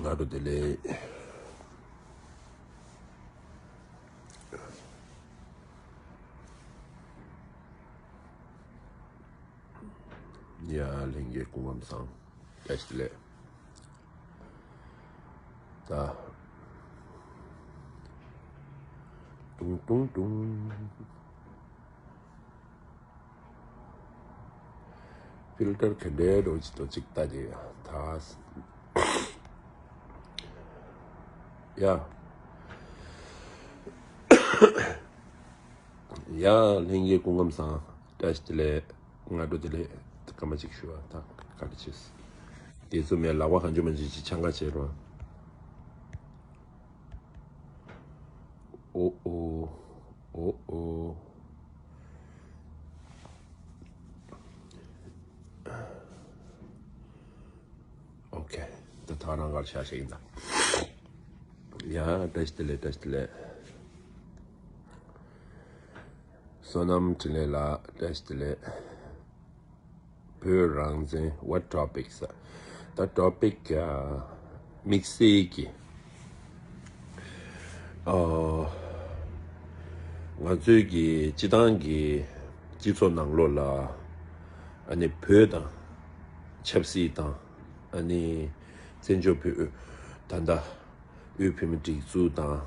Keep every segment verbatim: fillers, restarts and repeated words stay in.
སྔ་དྲོ་བདེ་ལེགས། ཡ། ལྷན་རྒྱས་སྐུ་ཁམས་བཟང་། བཀྲ་ཤིས་བདེ་ལེགས། ད། ཏུང་ཏུང་ཏུང་། ཕིལ་ཊར་ག་འདྲའི་འགྲོ་ཅི་ཏོ་ཅིག་ལྟ་དེ་ད། ཡ། ཡ། ལྷན་རྒྱས་སྐུ་ཁམས་བཟང་། བཀྲ་ཤིས་བདེ་ལེགས། སྔ་དྲོ་བདེ་ལེགས། སྐར་མ་གཅིག་ཞུ་བ་དང་བཀའ་དྲིན་ཆེ། དེ་ཚོ་མེད་ལག་པ་གང་བྱུང་མང་བྱུང་ཅིག་ཆང་ཁ་བྱེད་རོགས། ཨོ་ཨོ། ཨོ་ཨོ། ཨོ་ཁེ། ད་ཐག་རང་གར་ཤ་ཤ་ཡིན་ད། ཡ། བཀྲ་ཤིས་བདེ་ལེགས། བཀྲ་ཤིས་བདེ་ལེགས། བསོད་ནམས་འཕྲིན་ལས་ལགས། བཀྲ་ཤིས་བདེ་ལེགས། བོད་རང་བཙན། What topics? ད་ཊོ་པིག་ཨ། དམིགས་བསལ་གྱི་ཨ། ང་ཚོའི་གི་སྤྱི་བཏང་གི་སྤྱི་ཚོགས་ནང་ལོགས་ལ་ཨ་ནི་བོད་དང་ཆབ་སྲིད་དང་ཨ་ནི་བཙན་བྱོལ་བོད། ད་ལྟ་དབུས་བོད་མིའི་སྒྲིག་འཛུགས་དང་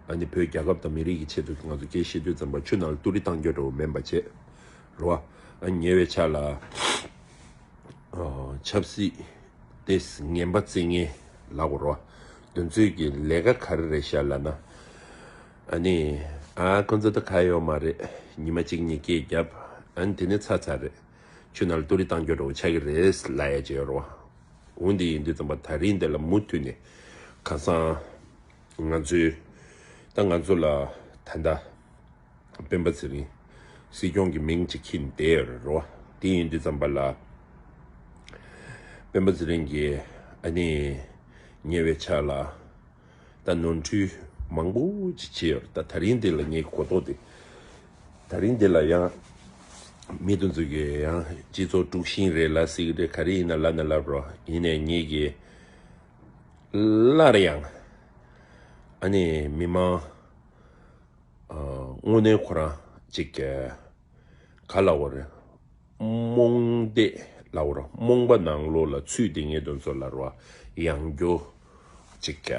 ཨ་ནི་བོད་རྒྱལ་ཁབ་དང་མི་རིགས་ཀྱི་ཆེད་དུ་ང་ཚོ་སྐད་བཤད་དུས་ཙམ་པ་ཆུ་ནང་ལ་ཏུ་རི་བཏང་རྒྱུ་འདྲ་བོ་མིན་པ་བྱས། རེད་བ། ཨ། ཉེ་བའི་ཆར་ལ། ཨ། ཆབ་སྲིད་དེ་ངན་པ་བརྩི་མཁན་ལབ་དགོས་རེད་བ། དེ་ཚོས་ཀྱི་ལས་ཀ་ག་རེ་རེད་ཤག་ལབ་ན། ཨ་ནི། ཨ། ཁོ་ཚོ་ད་ག་ཡོད་མ་རེད། ཉི་མ་གཅིག་གཉིས་སྐད་བརྒྱབ། ཨ་ནི་དེ་ནས་ཚར་ཚར་རེད། ཆུ་ནང་ལ་ཏུ་རི་བཏང་རྒྱུ་འདྲ་བོ་ཆགས་ཀྱི་རེད་ལབ་ཡ་ཅིག་ཡོད་རེད་བ། འོ་འདི་ཡིན་དུས་ཙམ་པ་ད་རིང་འདི་ལ་མུ་མཐུད་ནས་ཁ་སང་ང་ཚོའི། ད་ང་ཚོ་ལ་ད་ལྟ་སྤེན་པ་ཚེ་རིང་སྲིད་སྐྱོང་གི་མིང་ཅིག་འཁྱེར་ནས་བསྡད་ཡོད་རེད་རོ། དེ་ཡིན་དུས་ཙམ་པ་ལ་སྤེན་པ་ཚེ་རིང་གིས་ཨ་ནི་ཉེ་བའི་ཆར་ལ་ད་ནོར་འཁྲུལ་མང་པོ་ཅིག་བྱས་ཡོད་རེད། ད་ད་རིང་འདི་ལ་ངས་གོ་རྟོགས་དེ། ད་རིང་འདི་ལ་ཡང་མི་དེ་ཚོ་གིས་ཡང་སྤྱི་ཚོགས་དཀྲུག་ཤིང་རེད་ལབ་སྲིད་ཀྱི་རེད། ག་རེ་ཡིན་ན་ལབ་ན་ལབ་རོགས། ཡིན་ནའི་ངེད་ཀྱིས་སླར་ཡང་ཨ་ནི་མི་མང་ཨ་དངོས་གནས་ཁོ་རང་ཅིག་ག་ལབ་དགོས་རེད། རྨོངས་དད་ལབ་དགོས་རེད། རྨོངས་པ་ནང་ལོགས་ལ་ཚུད་བསྡད་མཁན་དེ་ཚོ་ལ་རོ། ཡང་བསྐྱར་ཅིག་ག་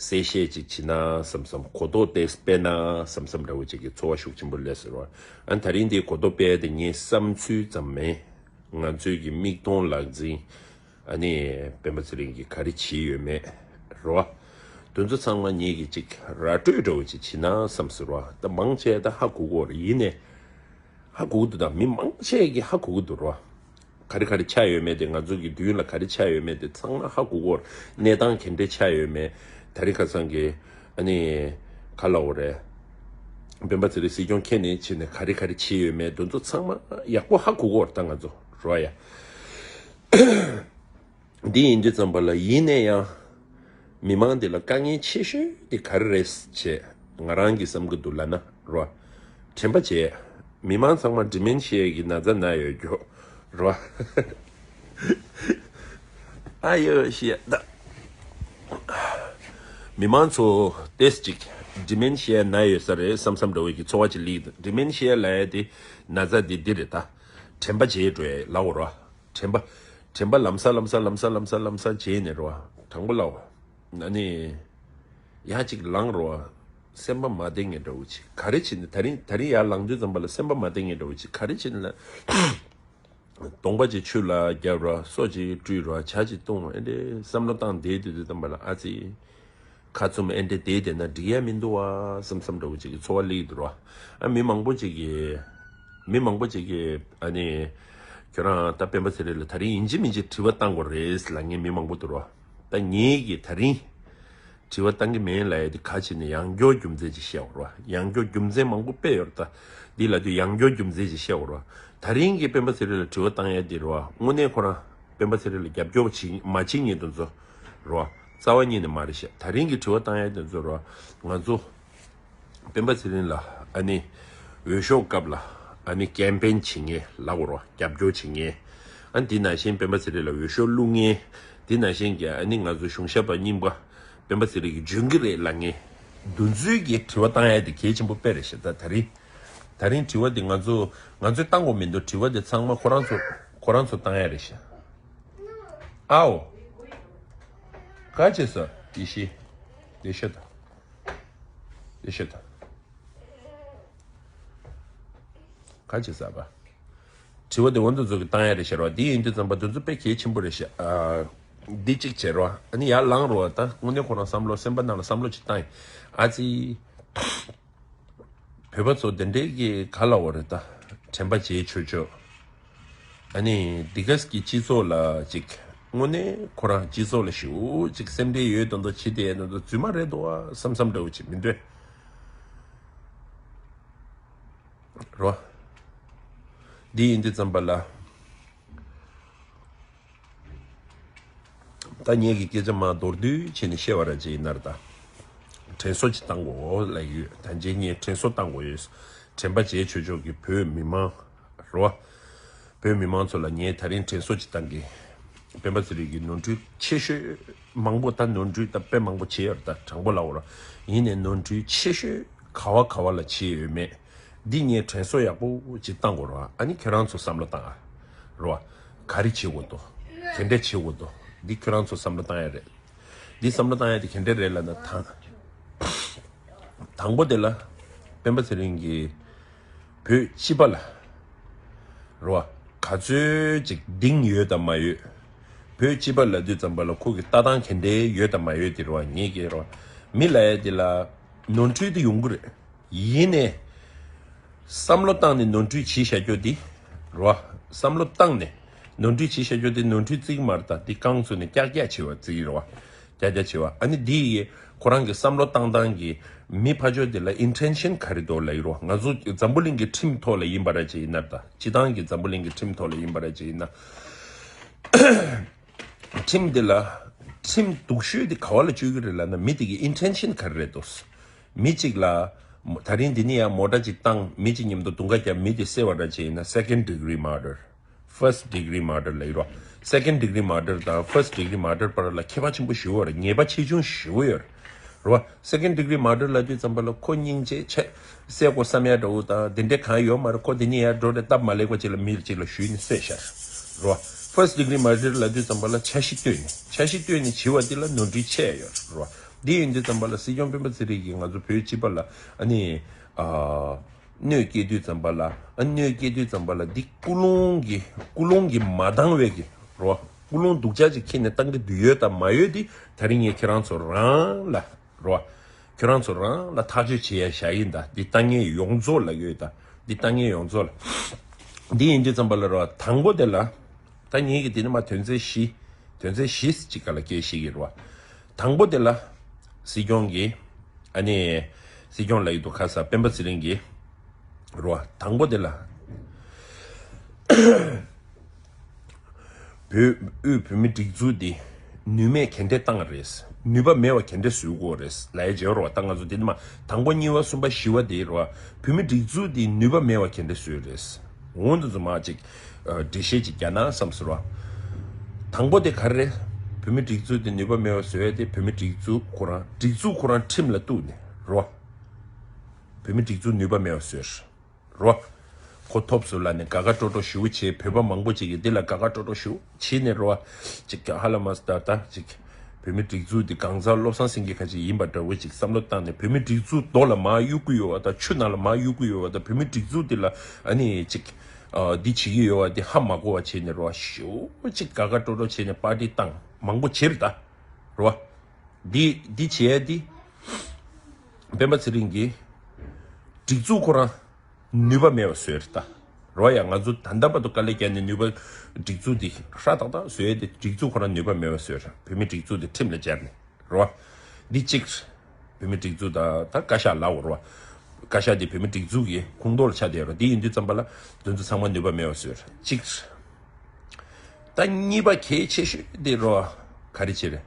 གསལ་བཤད་ཅིག་བྱེད་ན་བསམ་བསམ། གོ་རྟོགས་དེ་སྤེལ་ན་བསམ་བསམ་འདྲ་བོ་ཅིག་གི་ཚོར་བ་ཤུགས་ཆེན་པོ་སླེབས་སོང་རོ། ཨ། ད་རིང་འདི་གོ་རྟོགས་སྤེལ་དེ་ངའི་བསམ་ཚུལ་ཙམ་མིན། ང་ཚོའི་གི་མིག་མཐོང་ལག་ཟིན། ཨ་ནི་སྤེན་པ་ཚེ་རིང་གིས་ག་རེ་བྱས་ཡོད་མེད་རོ། དེ་ཚོ་ཚང་མ་ངེད་ཀྱིས་ཅིག་ར་སྤྲོད་འདྲ་བོ་ཅིག་བྱེད་ན་བསམ་སོང་རོ། ད་མང་ཆེ་ད་ཧ་གོ་གི་ཡོད་རེད། ཡིན་ནའི་ཧ་གོ་གི་འདུག་ད་མི་མང་ཆེ་གིས་ཧ་གོ་གི་འདུག་རོ། ག་རེ་ག་རེ་ཆགས་ཡོད་མེད་དེ། ང་ཚོ་གི་མདུན་ལ་ག་རེ་ཆགས་ཡོད་མེད་དེ་ཚང་མ་ཧ་གོ་གི་ཡོད་རེད། གནས་སྟངས་ག་འདྲ་ཆགས་ཡོད་མེད། ད་རིང་ཁ་སང་གི་ཨ་ནི་ག་ལབ་དགོས་རེད། སྤེན་པ་ཚེ་རིང་སྲིད་སྐྱོང་འཁྱེར་ནས་ཕྱིན་ནས་ག་རེ་ག་རེ་བྱས་ཡོད་མེད་དེ་ཚོ་ཚང་མ་ཡག་པོ་ཧ་གོ་གི་ཡོད་རེད། ད་ང་ཚོ་རོ་ཡ། འདི་ཡིན་དུས་ཙམ་པ་ལ་ཡིན་ནའི་ཡང་མི་མང་འདི་ལ་དཀའ་ངལ་ཆེ་ཤོས་དེ་ག་རེ་རེད་ཅེས་ང་རང་གིས་བསམ་གྱི་འདུག་ལབ་ན་རོ། དྲན་པ་བྱས། མི་མང་ཚང་མ་ཌི་མེན་ཤི་ཡ་གི་ན་ཚ་ན་ཡོད་རྒྱུ་རོ། ཨ་ཡོ་ཤི་ཡ་ད། མི་མང་ཚོ་ཏེས་ཅིག་ཌི་མེན་ཤི་ཡ་ན་ཡོད་ས་རེད་བསམ་བསམ་འདྲ་བོ་གི་ཚོར་བ་ཅིག་སླེབས་འདུག་ཌི་མེན་ཤི་ཡ་ལབ་ཡ་དེ་ན་ཚ་འདི་འདི་རེད་ད། དྲན་པ་བྱས་འགྲོ་ཡ་ལབ་དགོས་རོ། དྲན་པ། དྲན་པ་ལམ་སང་ལམ་སང་ལམ་སང་ལམ་སང་ལམ་སང་བྱས་ནས་རོ། དྲང་པོ་ལབ། ཨ་ནི། ཡ་གཅིག་ལངས་རོ། སེམས་པ་མ་བདེ་ངེས་འདྲ་བོ་ཅིག་ག་རེ་བྱས་ནས་ད་རིང་ད་རིང་ཡར་ལངས་དུས་ཙམ་པ་ལ་སེམས་པ་མ་བདེ་ངེས་འདྲ་བོ་ཅིག་ག་རེ་བྱས་ནས་ལ། གདོང་པ་ཅིག་ཆུ་ལ་རྒྱབ་རོ། སོ་ཅིག་བཀྲུས་རོ། ཇ་ཅིག་བཏུང་རོ། ཨེ་འདྲའི་བསམ་བློ་བཏང་བསྡད་དུས་དུས་ཙམ་པ་ལ་ཨ་ཙི། ཁ་བཙུམ་ཨེ་འདྲ་བསྡད་བསྡད་ན་འགྲིག་ཡ་མི་འདུག་བ་བསམ་བསམ་འདྲ་བོ་ཅིག་གི་ཚོར་བ་སླེབས་འདུག་རོ། ཨ་མི་མང་པོ་ཅིག་གིས། མི་མང་པོ་ཅིག་གིས་ཨ་ནི། ཁྱོད་རང་ད་སྤེན་པ་ཚེ་རིང་ལ་ད་རིང་ཡིན་གཅིག་མིན་གཅིག་དྲི་བ་བཏང་དགོས་རེད་ལབ་མཁན་མི་མང་པོ་འདུག་རོ། ད་ངེད་ཀྱིས་ད་རིང་དྲི་བ་བཏང་གི་མེད་ལབ་ཡ་དེ་ག་ཅིག་ནས་ཡང་སྐྱར་རྒྱུ་མཚན་ཅིག་བཤད་དགོས་རོ། ཡང་སྐྱར་རྒྱུ་མཚན་མང་པོ་སྤེལ་ཡོད་རེད་ད། འདི་ལ་དུས་ཡང་སྐྱར་རྒྱུ་མཚན་ཅིག་བཤད་དགོས་རོ། ད་རིང་གི་སྤེན་པ་ཚེ་རིང་ལ་དྲི་བ་བཏང་ཡ་དེ་རོ། དངོས་གནས་ཁོ་རང་སྤེན་པ་ཚེ་རིང་ལ་རྒྱབ་སྐྱོར་བྱེད་མ་བྱེད་མཁན་དེ་ཚོ་རོ། རྩ་བ་ཉིད་ནས་མ་རེད་ཤག་ད་རིང་གི་དྲི་བ་བཏང་ཡ་དེ་ཚོ་རོ། ང་ཚོ་སྤེན་པ་ཚེ་རིང་ལ་ཨ་ནི་འོས་ཤོག་སྐབས་ལ་ཨ་ནི་ཀེམ་པེན་བྱེད་མཁན་ལབ་དགོས་རོ། རྒྱབ་སྐྱོར་བྱེད་མཁན་ ཨ་འདི་ནང་བཞིན་སྤེན་པ་ཚེ་རིང་ལ་འོས་ཤོག་བླུག་མཁན། འདི་ནང་བཞིན་གྱི་ཨ་ནི་ང་ཚོ་གཞུང་ཞབས་པ་རྙིང་པ་སྤེན་པ་ཚེ་རིང་གིས་འཇོན་གྱི་རེད་ལབ་མཁན། འདི་ཚོའི་གི་དྲི་བ་བཏང་ཡ་དེ་གལ་ཆེན་པོ་དཔེ་རེད་ཤག་ད་ད་རིང་ད་རིང་དྲི་བ་དེ་ང་ཚོ་ང་ཚོས་བཏང་དགོས་མི་འདུག་དྲི་བ་དེ་ཚང་མ་ཁོ་རང་ཚོ་ཁོ་རང་ཚོ་བཏང་ཡ་རེད་ཤག་ཨའོ། ག་བྱས་སོ་ཡེ་ཤེས། ཡེ་ཤེས་དང་། ཡེ་ཤེས་དང་། ག་བྱས་ཟ་བ། དྲི་བ་དེ་འོ་འདི་ཚོ་གི་བཏང་ཡ་རེད་ཤག་རོ། འདི་ཡིན་དུས་ཙམ་པ་འདི་ཚོ་དཔེ་གལ་ཆེན་པོ་རེད་ཤག་ཨ། འདི་གཅིག་བྱས་རོ། ཨ་ནི་ཡར་ལངས་རོ། ད་དངོས་གནས་ཁོ་རང་བསམ་བློ་སེམས་པ་ནང་ལ་བསམ་བློ་ཅིག་བཏང་ཡིན། ཨ་ཙི། བོད་པ་ཚོ་དེ་འདྲའི་གི་ག་ལ་འོ་རེད་ད། དྲན་པ་བརྗེད་ཆོག་ཆོག་ཨ་ནི་འདི་ག་གི་སྤྱི་ཚོགས་ལ་ཅིག་དངོས་གནས་ཁོ་རང་སྤྱི་ཚོགས་ལ་ཞེ་པོ་ཅིག་སེམས་ཁྲལ་ཡོད་མདོག་མདོག་བྱེད་བསྡད་ཡོད་མདོག་མདོག་རྫུན་མ་རེད་འདུག་ཨ་བསམ་བསམ་འདྲ་བོ་ཅིག་མི་འདོད། རོ། འདི་ཡིན་དུས་ཙམ་པ་ལ། ད་ངེད་ཀྱི་སྐད་ཆ་མ་མདོར་བསྡུས་བྱས་ནས་བཤད་པ་ར་ཅིག་ཡིན་ན་ར་ད། དྲན་གསོ་ཅིག་བཏང་དགོས་ལབ་ཡོད། ད་རྗེས་ངས་དྲན་གསོ་བཏང་དགོས་ཡོད། དྲན་པ་བརྗེད་ཆོག་ཆོག་གི་བོད་མི་མང་། རོ། བོད་མི་མང་ཚོ་ལ་ངས་ད་རིང་དྲན་གསོ་ཅིག་བཏང་གི་སྤེན་པ་ཚེ་རིང་གི་ནོར་འཁྲུལ་ཆེ་ཤོས་མང་པོ་ད་ནོར་འཁྲུལ་ད་དཔེ་མང་པོ་བྱས་ཡོད་རེད། ད་དྲང་པོ་ལབ་འོ་ར། ཡིན་ནའི་ནོར་འཁྲུལ་ཆེ་ཤོས་ག་བ་ག་བ་ལ་བྱས་ཡོད་མེད། འདི་ངས་དྲན་གསོ་ཡག་པོ་ཅིག་བཏང་དགོས་རེད་བ། ཨ་ནི་ཁྱེད་རང་ཚོ་བསམ་བློ་བཏང་ཨ། རེད་བ། ག་རེ་བྱེད་དགོས་འདུག་ག་འདྲས་བྱེད་དགོས་འདུག་འདི་ཁྱེད་རང་ཚོ་བསམ་བློ་བཏང་ཡ་རེད། འདི་བསམ་བློ་བཏང་ཡ་དེ་ག་འདྲས་རེད་ལབ་ན་དང་། དང་པོ་དེ་ལ། སྤེན་པ་ཚེ་རིང་གིས། བོད་སྤྱི་པ་ལ། རེད་བ། ག་ཚོད་ཅིག་གདེང་ཡོད་དམ་མ་ཡོད། བོད་སྤྱི་པ་ལབ་དུས་ཙམ་པ་ལ་ཁོ་གི་ལྟ་སྟངས་ག་འདྲས་ཡོད་དམ་མ་ཡོད་དེ་རེད་བ་ངེད་ཀྱི་རེད་བ། མི་ལབ་ཡ་དེ་ལ། ནོར་འཁྲུལ་དེ་ཡོང་གི་རེད། ཡིན་ནའི། བསམ་བློ་བཏང་ནས་ནོར་འཁྲུལ་བྱས་བཞག་རྒྱུ་དེ། རེད་བ། བསམ་བློ་བཏང་ནས་ནོར་འཁྲུལ་བྱས་བཞག་རྒྱུ་དེ་ནོར་འཁྲུལ་བརྩི་གི་མ་རེད་ད། དེ་རྐང་བཙུགས་ནས་ཀྱག་ཀྱག་བྱེད་པ་བརྩི་གི་རེད་བ། ཀྱག་ཀྱག་བྱེད་པ། ཨ་ནི་དེ་ཡི་ཁོ་རང་གི་བསམ་བློ་བཏང་སྟངས་ཀྱི་མི་ཕར་ཕྱོགས་དེ་ལ་ཨིན་ཊེན་ཤན་ག་རེ་འདུག་ལབ་ཡི་རོ། ང་ཚོ་འཛམ་བུ་གླིང་གི་ཁྲིམས་ཐོག་ལ་ཡིན་པ་ར་ཅིག་ཡིན་ན་ད། སྤྱི་བཏང་གི་འཛམ་བུ་གླིང་གི་ཁྲིམས་ཐོག་ལ་ཡིན་པ་ར་ཅིག་ཡིན་ན། ཁྲིམས་དེ་ལ། ཁྲིམས་སྡུག་ཤོས་དེ་ག་བ་ལ་བཅོལ་གི་རེད་ལབ་ན་མི་དེ་གི་ཨིན་ཊེན་ཤན་ག་རེ་རེད་འདུག་མི་གཅིག་ལ། ད་རིང་འདི་ནས་ཡང་མོ་ཊ་གཅིག་བཏང་མི་གཅིག་མཉམ་དུ་དུང་དཀར་བརྒྱབ་མི་དེ་བསད་པ་ར་ཅིག་ཡིན་ན་second degree murder, first degree murder ལབ་ཡོད་རོ། second degree murder དང་first degree murder བར་ལ་ཁྱད་པར་ཆེན་པོ་ཞེ་པོ་ཡོད་རེད། ཉེས་པ་ཆེ་ཆུང་ཞེ་པོ་ཡོད་རེད། རེད་བ། second degree murder ལབ་དུས་ཙམ་པ་ལ་ཁོ་སྙིང་རྗེ་ཆེ། བསད་དགོས་བསམ་ཡ་འདྲ་བོ་དང་དེ་འདྲའི་གང་ཡོད་མ་རེད། ཁོ་དེ་ནས་ཡར་འགྲོ་རེད། སྟབས་མ་ལེགས་པ་ཅིག་ལ་མི་གཅིག་ལ་གཞུས་ནས་བསད་ཤག་རེད་བ། first degree murder ལབ་དུས་ཙམ་པ་ལ་འཆར་གཞི་བཏོད་ནས་འཆར་གཞི་བཏོད་ནས་བྱས་པ་དེ་ལ་ནོར་འཁྲུལ་ཆེ་ཡོད་རེད་བ། འདི་ཡིན་དུས་ཙམ་པ་ལ་སྲིད་སྐྱོང་སྤེན་པ་ཚེ་རིང་གིས་ང་ཚོ་བོད་སྤྱི་པ་ལ་ཨ་ནི་ཨ། གནོད་སྐྱེལ་དུས་ཙམ་པ་ལ་ཨ་གནོད་སྐྱེལ་དུས་ཙམ་པ་ལ་འདི་ཀུན་སློང་གི་ཀུན་སློང་གི་མ་འདང་བའི་གི་རེད་བ། ཀུན་སློང་སྡུག་ཅག་ཅིག་ཁྱེར་ནས་བཏང་གི་འདུག་ཡོད་དམ་མ་ཡོད་འདི་ད་རིང་ངས་ཁྱེད་རང་ཚོ་རང་ལ། རོ། ཁྱོད་རང་ཚོ་རང་ལ་ཐག་གཅོད་བྱེད་ཡ་བཞག་ཡིན་ད། འདི་ལྟ་ངན་ཡོངས་རྫོགས་ལ་ཡོད་ད། འདི་ལྟ་ངན་ཡོངས་རྫོགས་ལ། འདི་ཡིན་དུས་ཙམ་པ་ལ་རོ། དང་པོ་དེ་ལ། ད་ངེད་ཀྱི་འདི་ནི་མ་དོན་ཚན་བཞི། དོན་ཚན་བཞི་ཅིག་ག་ལ་སྐད་ཤེས་ཀྱི་རོ། དང་པོ་དེ་ལ། སྲིད་སྐྱོང་གིས། ཨ་ནི། སྲིད་སྐྱོང་ལ་ཡི་དུ་ཁ་ས་སྤེན་པ་ཚེ་རིང་གིས། རོ། དང་པོ་དེ་ལ། བོད་དབུས་བོད་མི་སྒྲིག་འཛུགས་འདི་ནུས་མེད་ག་འདྲས་བཏང་རེད། ནུས་པ་མེད་པ་ག་འདྲས་བཟོ་དགོས་རེད་ལབ་ཡ་བྱེད་རོགས། ད་ང་ཚོ་འདི་ནི་མ་དང་པོ་གཉིས་པ་གསུམ་པ་བཞི་པ་དེ་རོགས། བོད་མི་སྒྲིག་འཛུགས་འདི་ནུས་པ་མེད་པ་ག་འདྲས་བཟོས་རེད། འོང་དུ་ཚོ་མ་ཅིག་འགྲེལ་བཤད་ཅིག་རྒྱག་ན་བསམ་ཟེར་བ། དང་པོ་དེ་ག་རེ་རེད། བོད་མི་སྒྲིག་འཛུགས་འདི་ནུས་པ་མེད་པ་བཟོ་ཡ་དེ་བོད་མི་སྒྲིག་འཛུགས་ཁོ་རང་སྒྲིག་འཛུགས་ཁོ་རང་ཁྲིམས་ལ་གཏུགས་ནས་རོགས། བོད་མི་སྒྲིག་འཛུགས་ནུས་པ་མེད་པ་བཟོས། རོ། ཁོ་ཐོབ་སོང་ལབ་ནས་དགའ་དགའ་སྤྲོ་སྤྲོ་ཞུ་བྱས། བོད་པ་མང་པོ་ཅིག་གིས་འདི་ལ་དགའ་དགའ་སྤྲོ་སྤྲོ་ཞུ་བྱས་ནས་རོ། ཅིག་ཧ་ལམ་ད་ད་ཅིག་བོད་མི་སྒྲིག་འཛུགས་འདི་གང་ཟག་བློ་བཟང་སེང་གེ་ཁ་ཅིག་ཡིན་པ་འདྲ་བོ་ཅིག་བསམ་བློ་བཏང་ནས། བོད་མི་སྒྲིག་འཛུགས་རྡོ་ལ་མར་གཡུག་གི་ཡོད་པ་དང་ཆུ་ནང་ལ་མར་གཡུག་གི་ཡོད་པ་དང་། བོད་མི་སྒྲིག་འཛུགས་འདི་ལ་ཨ་ནི་ཅིག་འདི་བྱེད་ཀྱི་ཡོད་པ་འདི་ཧ་མ་གོ་བ་བྱས་ནས་རོ། ཞུ་ཅིག་དགའ་དགའ་སྤྲོ་སྤྲོ་བྱས་ནས་པར་ཊི་བཏང་མང་པོ་བྱེད་རེད་ད་རོ། འདི་འདི་བྱས་ཏེ། སྤེན་པ་ཚེ་རིང་གིས་སྒྲིག་འཛུགས་ཁོ་རང་ནུས་པ་མེད་པ་བཟོས་རེད་ད། རོ་ཡ། ང་ཚོ་ད་ལྟ་བར་དུ་དཀའ་ལས་བརྒྱབ་ནས་ནུས་པ། སྒྲིག་འཛུགས་འདི་ཧྲ་ཏག་ཏག་བཟོས་ཏེ་སྒྲིག་འཛུགས་ཁོ་རང་ནུས་པ་མེད་པ་བཟོས་རེད། བོད་མི་སྒྲིག་འཛུགས་འདི་ཁྲིམས་ལ་སྦྱར་ནས་རོ། འདི་གཅིག་བོད་མི་སྒྲིག་འཛུགས་ད་ད་བཀའ་ཤག་ལབ་རོ། བཀའ་ཤག་འདི་བོད་མི་སྒྲིག་འཛུགས་ཀྱི་ཁོངས་གཏོགས་ལ་ཆགས་བསྡད་རོ། འདི་ཡིན་དུས་ཙམ་པ་ལ་དེ་ཚོ་ཚང་མ་ནུས་པ་མེད་པ་བཟོས་རེད་གཅིག་ད་གཉིས་པ་གལ་ཆེ་ཤོས་འདི་རོ། ག་རེ་བྱེད་རེད།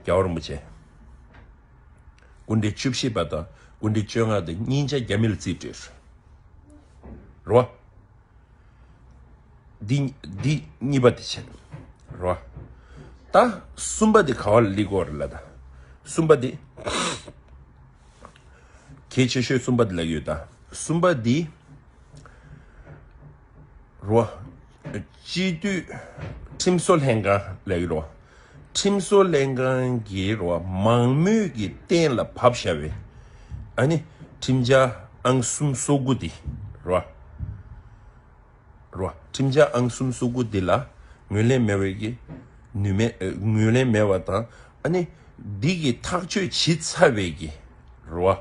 རྒྱལ་བ་རིན་པོ་ཆེ། སྐུ་ཕྲེང་བཅུ་བཞི་པ་དང་སྐུ་ཕྲེང་བཅོ་ལྔ་དེ་སྙིང་རྗེ་རྒྱ་མི་ལ་རྩིས་སྤྲོད་རེད་བ། འདི་འདི་གཉིས་པ་དེ་བྱས། རོ། ད་གསུམ་པ་དེ་ག་བ་ལ་སླེབས་ཀྱི་ཡོད་རེད་ལབ་ད། གསུམ་པ་དེ། གལ་ཆེ་ཤོས་གསུམ་པ་དེ་ལབ་ཀྱི་ཡོད་ད། གསུམ་པ་དེ། རོ། སྤྱི་འཐུས། ཁྲིམས་བཟོ་ལྷན་ཁང་ལབ་ཀྱི་རོ། ཁྲིམས་བཟོ་ལྷན་ཁང་གི་རོ། མང་མོས་ཀྱིས་གཏན་ལ་ཕབ་བཞག་པའི། ཨ་ནི། ཁྲིམས་འཆར་ཨང་གསུམ་སོ་དགུ་དེ། རོ། རོ། ཁྲིམས་འཆར་ཨང་གསུམ་སོ་དགུ་འདི་ལ་ངོས་ལེན་མེད་པའི་གི་ནུས་མེད། ཨ། ངོས་ལེན་མེད་པ་དང་། ཨ་ནི་འདི་གི་ཐག་གཅོད་བྱེད་ཚར་བའི་གི། རོ།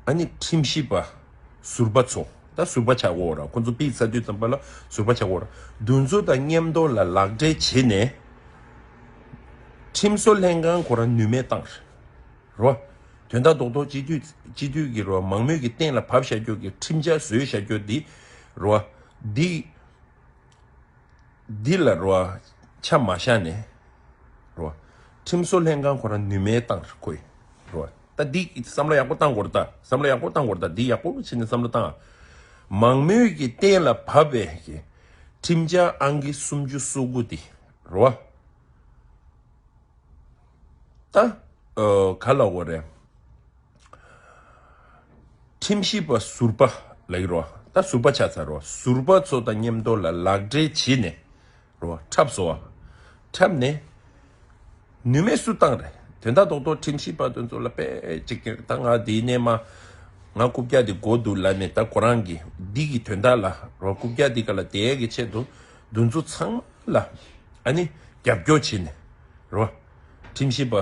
ཨ་ནི་ཁྲིམས་ཞིབ་པ་ཟུར་པ་ཚོ། ད་ཟུར་པ་ཆགས་ཀྱི་ཡོད་ར། ཁོང་ཚོ་ཕུད་ཚར་དུས་ཙམ་པ་ལ་ཟུར་པ་ཆགས་ཀྱི་ཡོད་ར། འདི་ཚོ་དང་མཉམ་དུ་ལ་ལག་འབྲེལ་བྱས་ནས། ཁྲིམས་བཟོ་ལྷན་ཁང་ཁོ་རང་ནུས་མེད་བཏང་། རོ། དོན་དག་རྡོག་རྡོག་སྤྱི་འཐུས་སྤྱི་འཐུས་ཀྱི་རོ། མང་མོས་ཀྱི་གཏན་ལ་ཕབ་བཞག་རྒྱུ་གི་ཁྲིམས་འཆར་བཟོས་བཞག་རྒྱུ་འདི། རོ། འདི། འདི་ལ་རོ། ཆ་མ་བཞག་ནས། རོ། ཁྲིམས་བཟོ་ལྷན་ཁང་ཁོ་རང་ནུས་མེད་བཏང་ཁོས། རོ། ད་འདི་བསམ་བློ་ཡག་པོ་བཏང་དགོས་རེད་ད། བསམ་བློ་ཡག་པོ་བཏང་དགོས་རེད་ད། འདི་ཡག་པོ་བྱས་ནས་བསམ་བློ་བཏང་། མང་མོས་ཀྱི་གཏན་ལ་ཕབ་པའི་གི་ཁྲིམས་འཆར་ཨང་ཀི་སུམ་ཅུ་སོ་དགུ་འདི། རོ། ད། ཨ། ག་ལབ་དགོས་རེད། ཁྲིམས་ཞིབ་པ་ཟུར་པ་ལབ་ཀྱི་རོ། ད་ཟུར་པ་ཆགས་ཚར་རོ། ཟུར་པ་ཚོ་དང་མཉམ་དུ་ལ་ལག་འབྲེལ་བྱས་ནས། རོ། འཁྲབ་བཟོ་བ། འཁྲབ་ནས། ནུས་མེད་སུ་བཏང་རེད། དོན་དག་རྡོག་རྡོག་ཁྲིམས་ཞིབ་པ་དེ་ཚོ་ལ་དཔེ་གཅིག་ཀྱང་། ད་ང་འདིའི་ནས་མ། ང་རྐུབ་བཀྱག་འདི་དགོས་འདུག་ལབ་ནས། ད་ཁོ་རང་གི་འདི་གི་དོན་དག་ལ། རོ། རྐུབ་བཀྱག་འདི་ག་ལ་དེ་གི་ཆེད་དུ་འདི་ཚོ་ཚང་མ་ལ། ཨ་ནི་རྒྱབ་སྐྱོར་བྱས་ནས། རོ། ཁྲིམས་ཞིབ་པ་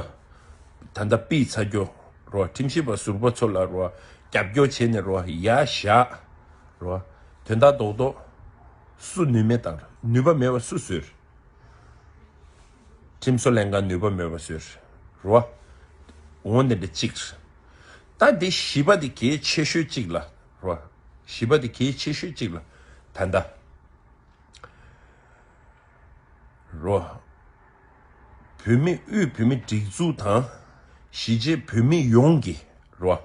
ད་ལྟ་ཕུད་ཚར་རྒྱུ། རོ། ཁྲིམས་ཞིབ་པ་ཟུར་པ་ཚོ་ལ། རོ། རྒྱབ་སྐྱོར་བྱས་ནས། རོ། ཡར་བཞག། རོ། དོན་དག་རྡོག་རྡོག་སུ་ནུས་མེད་བཏང་། ནུས་པ་མེད་པ་སུ་བཟོས། ཁྲིམས་བཟོ་ལྷན་ཁང་ནུས་པ་མེད་པ་བཟོས། རོ། འོ་འདི་འདྲ་གཅིག་ད་འདི་བཞི་པ་འདི་གལ་ཆེ་ཤོས་གཅིག་ལ། རོ། བཞི་པ་འདི་གལ་ཆེ་ཤོས་གཅིག་ལ། ད་ལྟ། རོ། བོད་མི། དབུས་བོད་མིའི་སྒྲིག་འཛུགས་དང་། གཞིས་བྱེས་བོད་མི་ཡོངས་ཀྱི། རོ།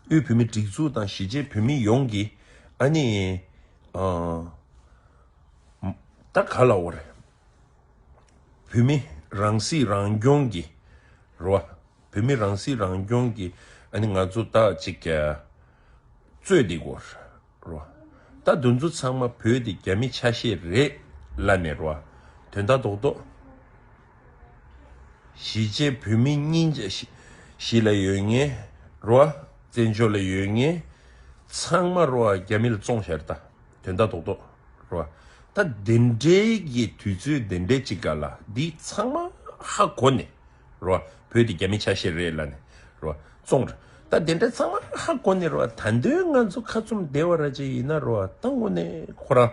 དབུས་བོད་མིའི་སྒྲིག་འཛུགས་དང་གཞིས་བྱེས་བོད་མི་ཡོངས་ཀྱི། ཨ་ནི། ཨ། ད་ག་ལབ་དགོས་རེད། བོད་མི་རང་སྲིད་རང་སྐྱོང་གི། རོ། བོད་མི་རང་སྲིད་རང་སྐྱོང་གི། ཨ་ནི་ང་ཚོ་ད་ཅིག་རྩོད་བསྡད་ཀྱི་ཡོད་རེད། རོ། ད་འདི་ཚོ་ཚང་མ་བོད་དེ་རྒྱ་མི་ཆ་ཤས་རེད་ལབ་ནས། རོ། དོན་དག་རྡོག་རྡོག་གཞིས་བྱེས་བོད་མི་སྙིང་རྗེ། གཞིས་ལ་ཡོད་མཁན། རོ། བཙན་བྱོལ་ལ་ཡོད་མཁན་ཚང་མ། རོ། རྒྱ་མི་ལ་བཙོང་བཞག་རེད་ད། དོན་དག་རྡོག་རྡོག་རོ། ད་དེ་འདྲའི་གི་དུས་ཚོད་དེ་འདྲའི་ཅིག་ག་ལ། འདི་ཚང་མ་ཧ་གོ་ནས། རོ། བོད་དེ་རྒྱ་མི་ཆ་ཤས་རེད་ལབ་ནས། རོ། བཙོང་རེད། ད་དེ་འདྲ་ཚང་མ་ཧ་གོ་ནས། རོ། ད་དུང་ང་ཚོ་ཁ་བཙུམ་བསྡད་པ་ར་ཅིག་ཡིན་ན། རོ། ད་དངོས་གནས་ཁོ་རང་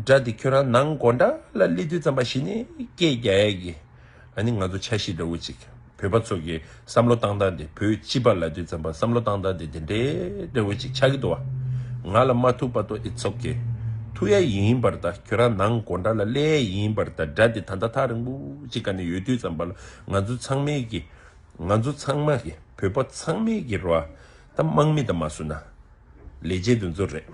དགྲ་དེ་ཁྱོད་རང་ནང་སྒོ་འགྲམ་ལ་སླེབས་དུས་ཙམ་པ་གཞི་ནས་སྐད་རྒྱག་ཡས་ཀྱི། ཨ་ནི་ང་ཚོ་འཆར་གཞི་འདྲ་བོ་ཅིག་བོད་པ་ཚོ་གི་བསམ་བློ་བཏང་སྟངས་དེ། བོད་སྤྱི་པ་ལབ་དུས་ཙམ་པ་བསམ་བློ་བཏང་སྟངས་དེ་དེ་འདྲའི་འདྲ་བོ་ཅིག་ཆགས་ཀྱི་འདུག་བ། ང་ལ་མ་ཐུག་བར་དུ་it's okay། ཐུག་ཡ་ཡིན་པར། ད་ཁྱོད་རང་ནང་སྒོ་འགྲམ་ལ་སླེབས་ཡ་ཡིན་པར། ད་དགྲ་དེ་ད་ལྟ་ཐག་རིང་པོ་ཅིག་ག་ནས་ཡོད་དུས་ཙམ་པ་ལ། ང་ཚོ་ཚང་མས་ཀྱི། ང་ཚོ་ཚང་མ་གི། བོད་པ་ཚང་མས་ཀྱི། རོ། ད་དམག་མི་དང་མ་སུ་ན། ལས་བྱེད་དེ་ཚོ་རེད།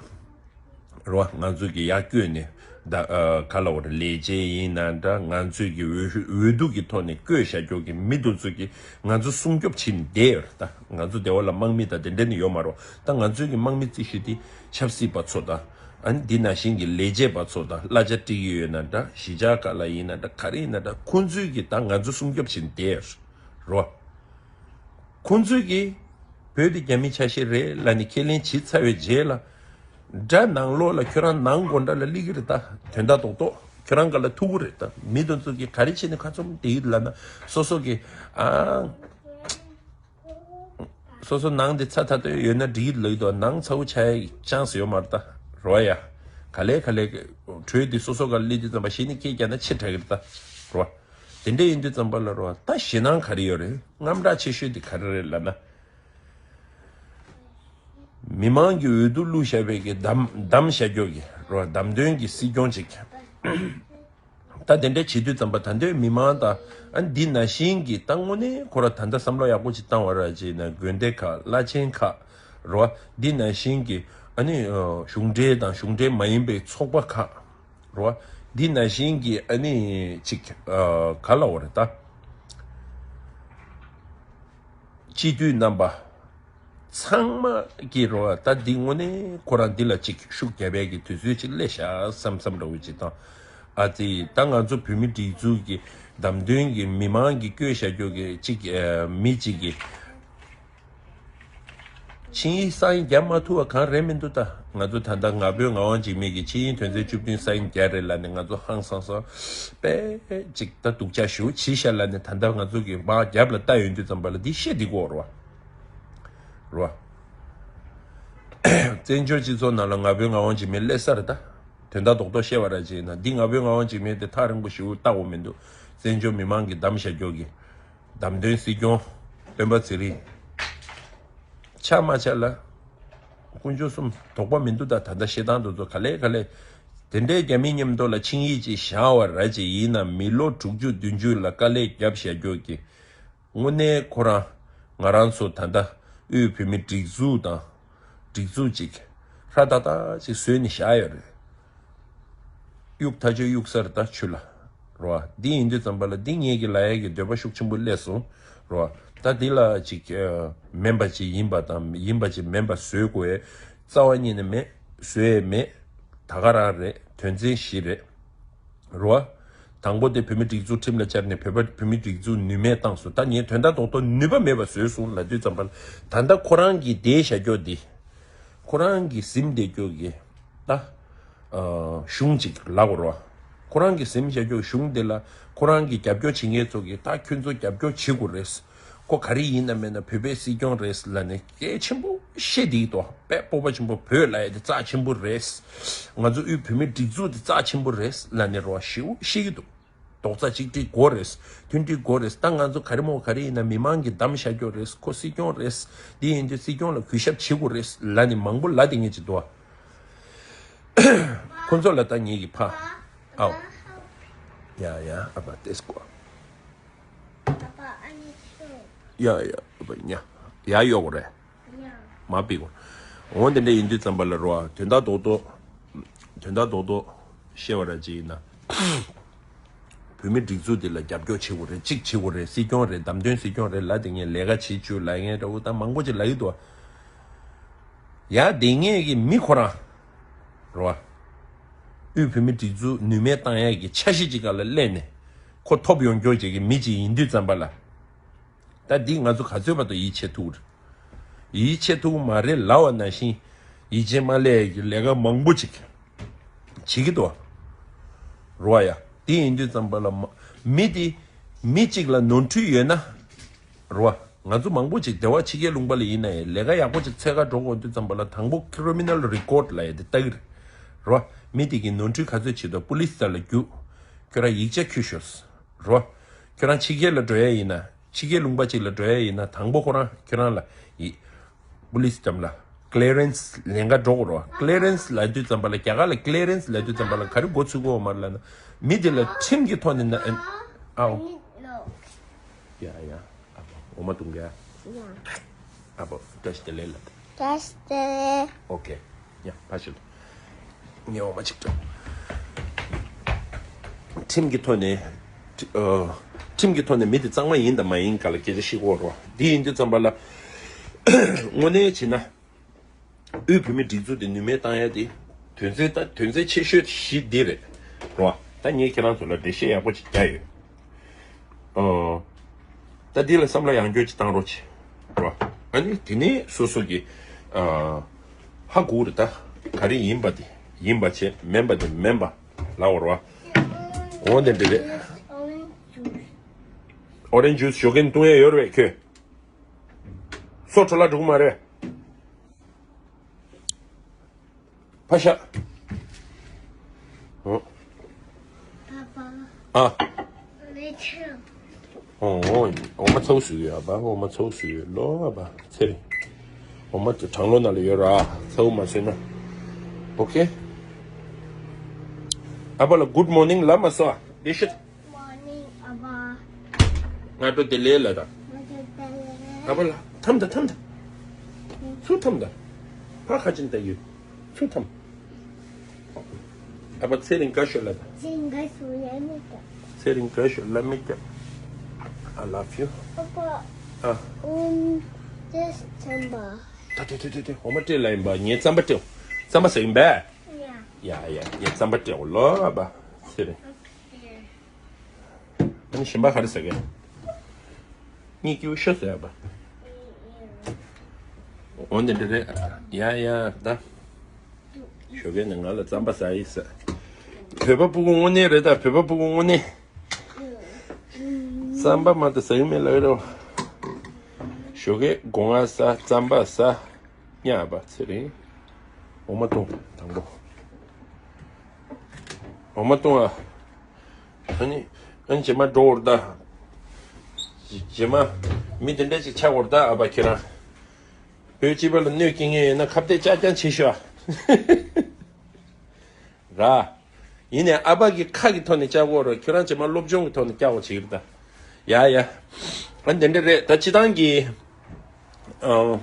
རོ། ང་ཚོ་གི་ཡར་བསྐོས་ནས། ད་ཨ་ག་ལབ་དགོས་རེད། ལས་བྱེད་ཡིན་ན་འདྲ། ང་ཚོས་ཀྱི་འོས་འོས་བསྡུ་གི་ཐོག་ནས་བསྐོས་བཞག་རྒྱུ་གི་མི་དེ་ཚོ་གིས་ང་ཚོ་སྲུང་སྐྱོབ་བྱེད་ནས་བསྡད་ཡོད་རེད། ད་ང་ཚོ་སྡེ་བ་ལ་དམག་མི་དང་དེ་འདྲ་ནི་ཡོད་མ་རེད། ད་ང་ཚོའི་གི་དམག་མི་རྩིས་ཞུ་དེ་ཆབ་སྲིད་པ་ཚོ་དང་། ཨ་ནི་འདི་ནང་བཞིན་གྱི་ལས་བྱེད་པ་ཚོ་དང་། གླ་ཆ་སྤྲད་ཀྱི་ཡོད་ན་འདྲ། གཞིས་ཆགས་ཁག་ལ་ཡིན་ན་འདྲ། ག་རེ་ཡིན་ན་འདྲ། ཁོང་ཚོས་ཀྱི་ད་ང་ཚོ་སྲུང་སྐྱོབ་བྱེད་ནས་བསྡད་ཡོད་རེད། རོ། ཁོང་ཚོས་ཀྱིས་བོད་དེ་རྒྱ་མི་ཆ་ཤས་རེད་ལབ་ནས་ཁས་ལེན་བྱས་ཚར་བའི་རྗེས་ལ། དགྲ་ནང་ལོགས་ལ། ཁྱོད་རང་ནང་སྒོ་འགྲམ་ལ་སླེབས་ཀྱི་རེད། ད་དོན་དག་རྡོག་རྡོག་ཁྱོད་རང་ག་ལ་ཐུག་གི་རེད། ད་མི་དེ་ཚོ་གིས་ག་རེ་བྱས་ནས་ཁ་བཙུམ་བསྡད་ཡོད་ལབ་ན། སོ་སོ་གི། ཨ། སོ་སོ་ནང་དེ་ཚ་ཐག་ཐག་ཡོད་ན་འགྲིག་གི་ལབ་ཀྱི་འདུག་ནང་ཚ་པོ་ཆགས་ཡ་གི་ཅན་སི་ཡོད་མ་རེད། ད་རོ་ཡ། ག་ལེ་ག་ལེ་གྲོས་དེ་སོ་སོ་ག་ལ་སླེབས་དུས་ཙམ་པ་གཞི་ནས་སྐད་རྒྱག་ན་ཕྱིར་དྲག་གི་རེད། ད་རོ། དེ་འདྲ་ཡིན་དུས་ཙམ་པ་ལ། རོ། ད་ཞེད་སྣང་ག་རེ་ཡོད་རེད། དངངས་སྐྲག་ཆེ་ཤོས་དེ་ག་རེ་རེད་ལབ་ན། མི་མང་གི་འོས་བསྡུ་བླུགས་བཞག་པའི་གི་བདམས་བདམས་བཞག་རྒྱུ་གི། རོ། བདམས་ཐོན་གྱི་སྲིད་སྐྱོང་ཅིག་ད་དེ་འདྲ་བྱེད་དུས་ཙམ་པ། ད་དུང་མི་མང་དང་། ཨ། འདི་ནང་བཞིན་གྱི། ད་དངོས་གནས་ཁོ་ར་ད་ལྟ་བསམ་བློ་ཡག་པོ་ཅིག་བཏང་བ་ར་བྱས་ན། དགོན་སྡེ་ཁག་བླ་ཆེན་ཁག་རོ། འདི་ནང་བཞིན་གྱི། ཨ་ནི་གཞུང་འབྲེལ་དང་གཞུང་འབྲེལ་མ་ཡིན་པའི་ཚོགས་པ་ཁག་རོ། འདི་ནང་བཞིན་གྱི་ཨ་ནི་ཅིག་ཨ་ག་ལ་འོ་རེད་ད། སྤྱི་འཐུས་རྣམ་པ་ཚང་མ་གི་རོ། ད་འདི་དངོས་གནས་ཁོ་རང་འདི་ལ་ཅིག་ཤུགས་རྒྱབ་པའི་གི་དུས་ཚོད་ཅིག་སླེབས་ཤག་བསམ་བསམ་འདྲ་བོ་ཅིག་དང་། ཨ་ཙི་ད་ང་ཚོ་བོད་མི་སྒྲིག་འཛུགས་ཀྱི་བདམས་ཐོན་གྱི་མི་མང་གི་བསྐོས་བཞག་རྒྱུ་གི་ཅིག་ཨ་མི་ཅིག་གི་ཆིངས་ཡིག་སའིན་རྒྱབ་མ་ཐུབ་པ་གང་རེད་མི་འདུག་ད་ང་ཚོ་ད་ལྟ་ང་ཕོད་ངག་དབང་འཇིགས་མེད་ཀྱི་ཆིངས་ཡིག་དོན་ཚན་བཅུ་བདུན་སའིན་རྒྱག་རེད་ལབ་ནས་ང་ཚོ་ཧང་སང་སང་པས་ཅིག་ད་སྡུག་ཅག་ཞེ་པོ་བྱས་ཤག་ལབ་ནས། ད་ལྟ་ང་ཚོ་གི་མར་རྒྱབ་ལ་ལྟ་ཡོང་དུས་ཙམ་པ་ལ་འདི་བཤད་འདི་གོ་རོ། རོ། བཙན་བྱོལ་སྤྱི་ཚོགས་ནང་ལ་ང་ཕོད་ངག་དབང་འཇིགས་མེད་སླེབས་ས་རེད་ད། དོན་དག་རྡོག་རྡོག་བཤད་པ་ར་ཅིག་ཡིན་ན་འདི་ང་ཕོད་ངག་དབང་འཇིགས་མེད་དེ་ཐག་རིང་པོ་ཞེ་པོ་ལྟ་དགོས་མི་འདུག་བཙན་བྱོལ་མི་མང་གིས་བདམས་བཞག་རྒྱུ་གི་བདམས་ཐོན་སྲིད་སྐྱོང་སྤེན་པ་ཚེ་རིང་། ཆགས་མ་ཆགས་ལ་དཀོན་མཆོག་གསུམ་དོགས་པ་མི་འདུག་ད། ད་ལྟ་བཤད་སྟངས་དེ་ཚོ་ག་ལེ་ག་ལེ། དེ་འདྲའི་རྒྱ་མི་མཉམ་དུ་ལ་ཆིངས་ཡིག་ཅིག་བཞག་པ་ར་ཅིག་ཡིན་ན་མི་ལོ་དྲུག་ཅུ་བདུན་ཅུ་ལ་དཀའ་ལས་བརྒྱབ་བཞག་རྒྱུ་གི་དངོས་གནས་ཁོ་རང་ང་རང་ཚོ་ད་ལྟ་དབུས་བོད་མི་སྒྲིག་འཛུགས་དང་སྒྲིག་འཛུགས་ཅིག་ཧྲ་ཏག་ཏག་ཅིག་བཟོས་ནས་བཞག་ཡོད་རེད། གཡུག་ཐག་ཆོད་གཡུག་ས་རེད་ད་ཆུ་ལ། རོ། འདི་ཡིན་དུས་ཙམ་པ་ལ་འདི་ངེད་ཀྱི་ལ་ཡ་གི་འདོད་པ་ཤུགས་ཆེན་པོ་སླེབས་སོང་། རོ། ད་འདི་ལ་ཅིག་ཨ་མེན་པ་ཅིག་ཡིན་པ་དང་ཡིན་པ་ཅིག་མེན་པ་བཟོས་དགོས་རྩ་བ་ཉིད་ནས་མེད། བཟོས་ཡས་མེད། ད་ག་རང་རེད། དོན་ཚན་བཞི་རེད། རོ། དང་པོ་དེ་བོད་མི་སྒྲིག་འཛུགས་ཁྲིམས་ལ་བཅར་ནས་བོད་པ་བོད་མི་སྒྲིག་འཛུགས་ནུས་མེད་བཏང་སོང་། ད་ངས་དོན་དག་རྡོག་རྡོག་ནུས་པ་མེད་པ་བཟོས་སོང་ལབ་དུས་ཙམ་པ་ལ་ད་ལྟ་ཁོ་རང་གིས་བསྡད་བཞག་རྒྱུ་འདི། ཁོ་རང་གིས་ཟིན་བསྡད་རྒྱུ་གི་ད་ཨ་གཞུང་ཅིག་ལབ་དགོས་རེད་བ། ཁོ་རང་གིས་ཟིན་བཞག་རྒྱུ་གཞུང་དེ་ལ་ཁོ་རང་གིས་རྒྱབ་སྐྱོར་བྱེད་མཁན་ཚོ་གིས་ད་ཁྱོད་ཚོ་རྒྱབ་སྐྱོར་བྱེད་དགོས་རེད། ཁོ་ག་རེ་ཡིན་ན་མེད་ན་བོད་པའི་སྲིད་སྐྱོང་རེད་ལབ་ནས་གལ་ཆེན་པོ་བཤད་བསྡད་ཀྱི་འདུག་དཔེ་སྤོབས་པ་ཆེན་པོ། བོད་ལབ་ཡ་དེ་རྩ་ཆེན་པོ་རེད། ང་ཚོ་དབུས་བོད་མིའི་སྒྲིག་འཛུགས་དེ་རྩ་ཆེན་པོ་རེད་ལབ་ནས་རེད་བ་ཞེ་པོ་བཤད་ཀྱི་འདུག་རྡོག་རྩ་གཅིག་སྒྲིལ་དགོས་རེད། མཐུན་སྒྲིལ་དགོས་རེད། ད་ང་ཚོ་ག་རེ་མོ་ག་རེ་ཡིན་ན་མི་མང་གིས་བདམས་བཞག་རྒྱུ་རེད། ཁོ་སྲིད་སྐྱོང་རེད། འདི་ཡིན་དུས་སྲིད་སྐྱོང་ལ་གུས་ཞབས་བྱེད་དགོས་རེད་ལབ་ནས་མང་པོ་ལབ་བསྡད་མཁན་ཅིག་འདུག་ཁོ་ཚོ་ལ་ད་ངེད་ཀྱིས་ཕ། ཨའོ། ཡ་ཡ་ཨ་ཕ་ཏེས་ཀོ། ཡ་ཡ་ཨ་ཕ་ཉ། ཡ་ཡོག་རེད། མ་པི་གོ། འོ་དེ་འདྲ་ཡིན་དུས་ཙམ་པ་ལ་རོ། དོན་དག་རྡོག་རྡོག་དོན་དག་རྡོག་རྡོག་བཤད་པ་ར་ཅིག་ཡིན་ན། བོད་མི་སྒྲིག་འཛུགས་འདི་ལ་རྒྱབ་སྐྱོར་བྱེད་དགོས་རེད། གཅིག་བྱེད་དགོས་རེད། སྲིད་སྐྱོང་རེད། བདམས་ཐོན་སྲིད་སྐྱོང་རེད་ལབ་དེ་ངས་ལས་ཀ་བྱེད་བཅུག་ལབ་མཁན་འདྲ་བོ་ད་མང་པོ་ཅིག་ལབ་ཀྱི་འདུག་ཡ་དེ་ངས་ཀྱི་མི་ཁོ་རང་རོ། དབུས་བོད་མི་སྒྲིག་འཛུགས་ནུས་མེད་བཏང་ཡས་ཀྱི་འཆར་གཞི་ཅིག་སྒང་ལ་སླེབས་ནས་ཁོ་ཐོབ་ཡོང་རྒྱུ་ཅིག་གི་མི་ཅིག་ཡིན་དུས་ཙམ་པ་ལ། ད་འདི་ང་ཚོ་ག་ཚོད་བར་དུ་ཡིད་ཆེས་ཐུབ་རེད། ཡིད་ཆེས་ཐུབ་མ་རེད་ལབ་པ་ནང་བཞིན་ཡིད་ཆེས་མ་སླེབས་ཀྱི་ལས་ཀ་མང་པོ་ཅིག་བྱེད་ཀྱི་འདུག་རོ་ཡ། དེ་ཡིན་དུས་ཙམ་པ་ལ་མ་མི་དེ་མི་གཅིག་ལ་ནོར་འཁྲུལ་ཡོད་ན་རོ། ང་ཚོ་མང་པོ་ཅིག་སྡེ་བ་ཕྱི་རྒྱལ་ལུང་པ་ལ་ཡིན་ན་ཡང་ལས་ཀ་ཡག་པོ་ཅིག་འཚོལ་ག་འགྲོ་དགོས་དུས་ཙམ་པ་ལ་དང་པོ་criminal record་ལབ་ཡ་དེ་ལྟ་གི་རེད། རོ། མི་དེ་གིས་ནོར་འཁྲུལ་ག་ཚོད་བྱེད་འདུག་པུ་ལིས་རྩ་ལ་རྒྱུགས། ཁྱོད་རང་ཡིག་ཆ་འཁྱེར་ཤོག་རོ། ཁྱོད་རང་ཕྱི་རྒྱལ་ལ་འགྲོ་ཡ་ཡིན་ན། ཕྱི་རྒྱལ་ལུང་པ་ཅིག་ལ་འགྲོ་ཡ་ཡིན་ན་དང་པོ་ཁོ་རང་ཁྱོད་རང་ལ་ཡི་པུ་ལིས་འགྲམ་ལ་ཀི་ལི་རན་སི་ལེན་ག་འགྲོ་དགོས་རེད་བ། ཀི་ལི་རན་སི་ལབ་དུས་ཙམ་པ་ལ་རྒྱ་གར་ལ་ཀི་ལི་རན་སི་ལབ་དུས་ཙམ་པ་ལ་ག་རེ་འགོ་ཚུགས་དགོས་མ་རེད་ལབ་ན། མི་དེ་ལ་ཁྲིམས་ཀྱི་ཐོག་ནས་ན་ཨ་ཨའོ། ཡ་ཡ་ཨ་ཕ་འོ་མ་བཏུང་ག་ཨ་ཕ་བཀྲ་ཤིས་བདེ་ལེགས་ལབ། བཀྲ་ཤིས་བདེ་ལེགས། ཨོ་ཁེ། ཡ་ཕ་ཤི་ལ། ངས་འོ་མ་གཅིག་སྤྲད། ཁྲིམས་ཀྱི་ཐོག་ནས། ཁྲི- ཨ། ཁྲིམས་ཀྱི་ཐོག་ནས་མི་དེ་གཙང་མ་ཡིན་དང་མ་ཡིན་ག་ལ་སྐད་ཆ་བཤད་དགོས་རེད་བ། འདི་ཡིན་དུས་ཙམ་པ་ལ། དངོས་གནས་བྱས་ན། དབུས་བོད་མིའི་སྒྲིག་འཛུགས་དེ་ནུས་མེད་བཏང་ཡ་དེ། དོན་ཚན་ད་དོན་ཚན་ཆེ་ཤོས་བཞི་འདི་རེད། རེད་བ། ད་ངས་ཁྱེད་རང་ཚོ་ལ་འགྲེལ་བཤད་ཡག་པོ་ཅིག་རྒྱག་ཡོད། ཨོ། ད་འདི་ལ་བསམ་བློ་ཡང་བསྐྱར་ཅིག་བཏང་རོགས་བྱེད། རོ། ཨ་ནི་དེ་ནས་སོ་སོ་གི་ཨ་ཧ་གོ་རེད་ད། ག་རེ་ཡིན་པ་དེ་ཡིན་པ་བྱེད། མེན་པ་དེ་མེན་པ་ལབ་དགོས་རེད་བ། འོ་དེ་འདྲ་རེད། ཨོ་རེན་ཇུས་ཞོགས་ཀས་བཏུང་ཡས་ཡོད་རེད་པས་ཁྱོད། སོ་འཕྲོ་བརླག་འགྲོ་གི་མ་རེད། ཕ་ཤ། ཨོ། པ་པ། ཨ། ལེ་ཆུ། ཨོ་ཨོ། འོ་མ་ཚ་བོ་ཟོས་ཡོད་ཨ་ཕ། འོ་མ་ཚ་བོ་ཟོས་ཡོད་ལོ་ཨ་ཕ། ཚེ་རིང་། འོ་མ་དེ་གྲང་ལོ་ནང་ལ་ཡོད་ར། ཚ་བོ་མ་ཟོས་ན། ཨོ་ཁེ། ཨ་ཕ་ལ་good morning་ལབ་མ་སོང་ཨ། ལེ་ཤ། Morning ཨ་ཕ། སྔ་དྲོ་བདེ་ལེགས་ལབ་དང་། སྔ་དྲོ་བདེ་ལེགས། ཨ་ཕ་ལ་འཐམ་དང་འཐམ་དང་། ཚུར་འཐམ་དང་། ཕ་ཁ་ཅིག་ལྟ་ཡོད། ཚུར་འཐམ། ཨ་ཕ་ཚེ་རིང་དགའ་ཤོས་ལབ། ཚེ་རིང་དགའ་ཤོས་ལབ་མི་རྒྱབ། ཚེ་རིང་དགའ་ཤོས་ལབ་མི་རྒྱབ། I love you. ཨ་ཕ། ཨ། ཨུམ། ཏེ་རྩམ་པ། ད་དེ་དེ་དེ་དེ་འོ་མ་སྤྲད་ལ་ཡིན་པ། ངས་རྩམ་པ་སྤྲད། རྩམ་པ་ཟ་ཡིན་པས། ཡ་ཡ་ཡ། ངས་རྩམ་པ་སྤྲད་འོ་ལོ། ཨ་ཕ་ཚེ་རིང་། ཨ་ནི་གཞན་པ་ག་རེ་ཟ་གི། གཉིད་སྐྱིད་པོ་ཤོར་ཟེར་བ། འོན་ཏེ་འདྲ་རེད། ཡ་ཡ་ད། ཞོགས་ཀས་ནས་ང་ལ་རྩམ་པ་ཟ་ཡི་ཟེར། བོད་པ་ཕྲུ་གུ་དངོས་གནས་རེད་ད། བོད་པ་ཕྲུ་གུ་དངོས་གནས། རྩམ་པ་མ་གཏོགས་ཟ་གི་མེད་ལབ་ཀྱི་རེད་བ། ཞོགས་ཀས་སྒོ་ང་ཟ། རྩམ་པ་ཟ། ཉ་པ་ཚེ་རིང་། འོ་མ་བཏུང་དང་པོ། འོ་མ་བཏུང་ཨ། ཨ་ནི། ཨ་ནི་རྗེས་མ་འགྲོ་བར་ད། རྗེས་མ། མི་དེ་འདྲ་ཅིག་ཆགས་བར་ད། ཨ་ཕ་ཁྱེད་རང་། བོད་སྤྱི་པ་ལ་གནོད་སྐྱེལ་མཁན་ཡོད་ན་ཁ་གཏད་བཅག་རྐྱང་བྱེད་ཤོག་ཨ། ར། ཡིན་ནའི་ཨ་ཕ་གི་ཁ་གི་ཐོག་ནས་བཅག་དགོས་རེད། ཁྱོད་རང་རྗེས་མ་སློབ་སྦྱོང་གི་ཐོག་ནས་བཅག་དགོས་བྱེད་ཀྱི་རེད་ད། ཡ་ཡ། ཨ་ནི་དེ་འདྲ་རེད་ད། སྤྱི་བཏང་གི། ཨང་།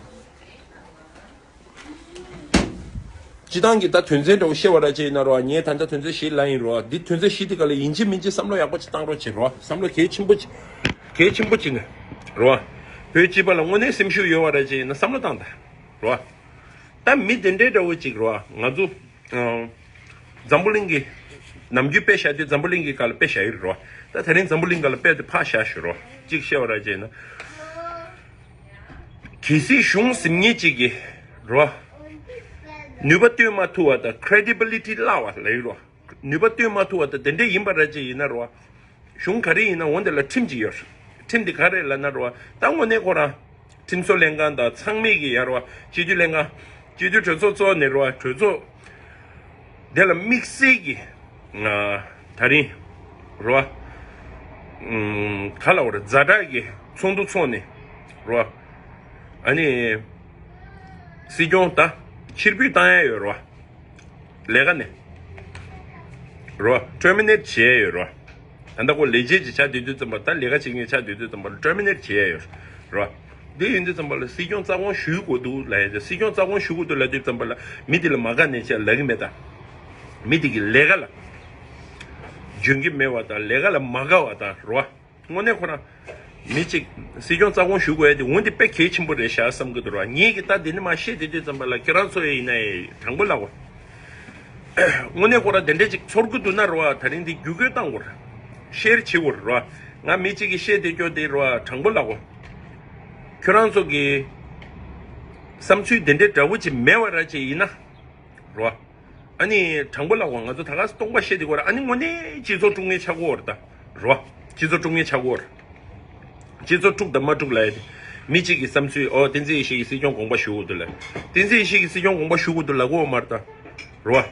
སྤྱི་བཏང་གི་ད་དོན་ཚན་འདྲ་བོ་བཤད་པ་ར་ཅིག་ཡིན་ན་རོ། ངས་ད་ལྟ་དོན་ཚན་བཞི་ལབ་ཡིན་རོ། འདི་དོན་ཚན་བཞི་འདི་ག་ལ་ཡིན་གཅིག་མིན་གཅིག་བསམ་བློ་ཡག་པོ་ཅིག་བཏང་རོགས་བྱེད་རོ། བསམ་བློ་གལ་ཆེན་པོ་ཅིག་གལ་ཆེན་པོ་ཅིག་ནས་རོ། བོད་སྤྱི་པ་ལ་དངོས་གནས་སེམས་ཤུགས་ཡོད་པ་ར་ཅིག་ཡིན་ན་བསམ་བློ་བཏང་ད་རོ། ད་མི་དེ་འདྲའི་འདྲ་བོ་ཅིག་རོ། ང་ཚོ། ཨང་། འཛམ་བུ་གླིང་གི། ནམ་རྒྱུན་དཔེ་བཞག་དུས་འཛམ་བུ་གླིང་གི་སྒང་ལ་དཔེ་བཞག་ཡོད་རེད་རོ། ད་དེ་རིང་འཛམ་བུ་གླིང་སྒང་ལ་དཔེ་དེ་ཕར་བཞག་ཞུ་རོ། གཅིག་བཤད་པ་ར་བྱས་ན། གལ་སྲིད་གཞུང་ཟིན་མཁན་གཅིག་གིས་རོ། ནུས་པ་སྟོན་མ་ཐུབ་པ་དང་། credibility བརླག་པ་ལབ་ཡོད་རོ། ནུས་པ་སྟོན་མ་ཐུབ་པ་དང་དེ་འདྲ་ཡིན་པ་ར་བྱས་ཡིན་ན་རོ། གཞུང་ག་རེ་ཡིན་ན་འོན་ཏེ་ལ་ཁྲིམས་ཅིག་ཡོད། ཁྲིམས་དེ་ག་རེ་ལབ་ན་རོ། ད་དངོས་གནས་ཁོ་རང་། ཁྲིམས་བཟོ་ལྷན་ཁང་དང་ཚང་མས་ཀྱི་ཡར་བ། སྤྱི་འཐུས་ལྷན་ཁང་། སྤྱི་འཐུས་གྲོས་ཚོགས་གཙོ་ནས་རོ། གྲོས་ཚོགས་དེ་ལ་དམིགས་བསལ་གྱི། ང་། དེ་རིང་རོ། ཨུམ། ག་ལབ་དགོས་རེད། ཛ་དྲག་གི་ཚོགས་འདུ་ཚོགས་ནས་རོ། ཨ་ནི། སྲིད་སྐྱོང་ད་ཕྱིར་འབུད་བཏང་ཡ་ཡོད་རོ། ལས་ཀ་ནས་རོ། terminate བྱས་ཡོད་རོ། ད་ལྟ་ཁོ་ལས་བྱེད་ཅིག་ཆགས་བསྡད་དུས་ཙམ་པ། ད་ལས་ཀ་བྱེད་མཁན་ཆགས་བསྡད་དུས་ཙམ་པ་ལ་terminate བྱས་ཡོད་རོ། འདི་ཡིན་དུས་ཙམ་པ་ལ་སྲིད་སྐྱོང་རྩ་དགོངས་ཞུ་དགོས་འདུག་ལབ་ཡ། སྲིད་སྐྱོང་རྩ་དགོངས་ཞུ་དགོས་འདུག་ལབ་དུས་ཙམ་པ་ལ་མི་དེ་ལ་མ་དགའ་ནས་ཅིག་ལབ་ཀྱི་མེད་ད། མི་དེ་གི་ལས་ཀ་ལ་འཇོན་གྱི་མེད་པ་དང་། ལས་ཀ་ལ་མ་དགའ་བ་དང་རོ། དངོས་གནས་ཁོ་རང་། མི་གཅིག་སྲིད་སྐྱོང་རྩ་དགོངས་ཞུ་དགོས་ཡ་དེ་འོན་ཏེ་དཔེ་གལ་ཆེན་པོ་རེད་ཤག་བསམ་གྱི་འདུག་ར། ངེད་ཀྱིས་ད་འདི་ནས་མར་བཤད་བསྡད་དུས་ཙམ་པ་ལ་ཁྱེད་རང་ཚོ་ཡིན་ན་ཡང་དྲང་པོ་ལབ་དགོས། དངོས་གནས་ཁོ་རང་དེ་འདྲས་ཅིག་ཚོར་གྱི་འདུག་ན་ར་བ། དེ་རིང་འདི་བརྒྱུད་སྐུལ་བཏང་དགོས་ར། ཤེར་བྱེད་དགོས་ར། ང་མི་གཅིག་གིས་བཤད་བསྡད་རྒྱུ་དེ་ར་བ། དྲང་པོ་ལབ་དགོས། ཁྱོད་རང་ཚོ་གི་བསམ་ཚུལ་དེ་འདྲའི་འདྲ་བོ་ཅིག་མེད་པ་ར་ཅིག་ཡིན་ན་ར་བ། ཨ་ནི་དྲང་པོ་ལབ་དགོས། ང་ཚོ་ད་ག་སེ་སྟོང་པ་བཤད་བསྡད་ཀྱི་ཡོད་ར། ཨ་ནི་དངོས་གནས་སྤྱི་ཚོགས་དཀྲུག་མཁན་ཆགས་ཀྱི་ཡོད་རེད་ད་ར་བ། སྤྱི་ཚོགས་དཀྲུག་མཁན་ཆགས་ཀྱི་ཡོད་རེད། སྤྱི་ཚོགས་དཀྲུག་དང་མ་དཀྲུག་ལབ་ཡ་དེ། མི་གཅིག་གིས་བསམ་ཚུལ། ཨོ། བསྟན་འཛིན་ཡེ་ཤེས་ཀྱིས་སྲིད་སྐྱོང་དགོངས་པ་ཞུ་དགོས་འདུག་ལབ། བསྟན་འཛིན་ཡེ་ཤེས་ཀྱིས་སྲིད་སྐྱོང་དགོངས་པ་ཞུ་དགོས་འདུག་ལབ་ཀྱི་ཡོད་མ་རེད་ད་ར་བ།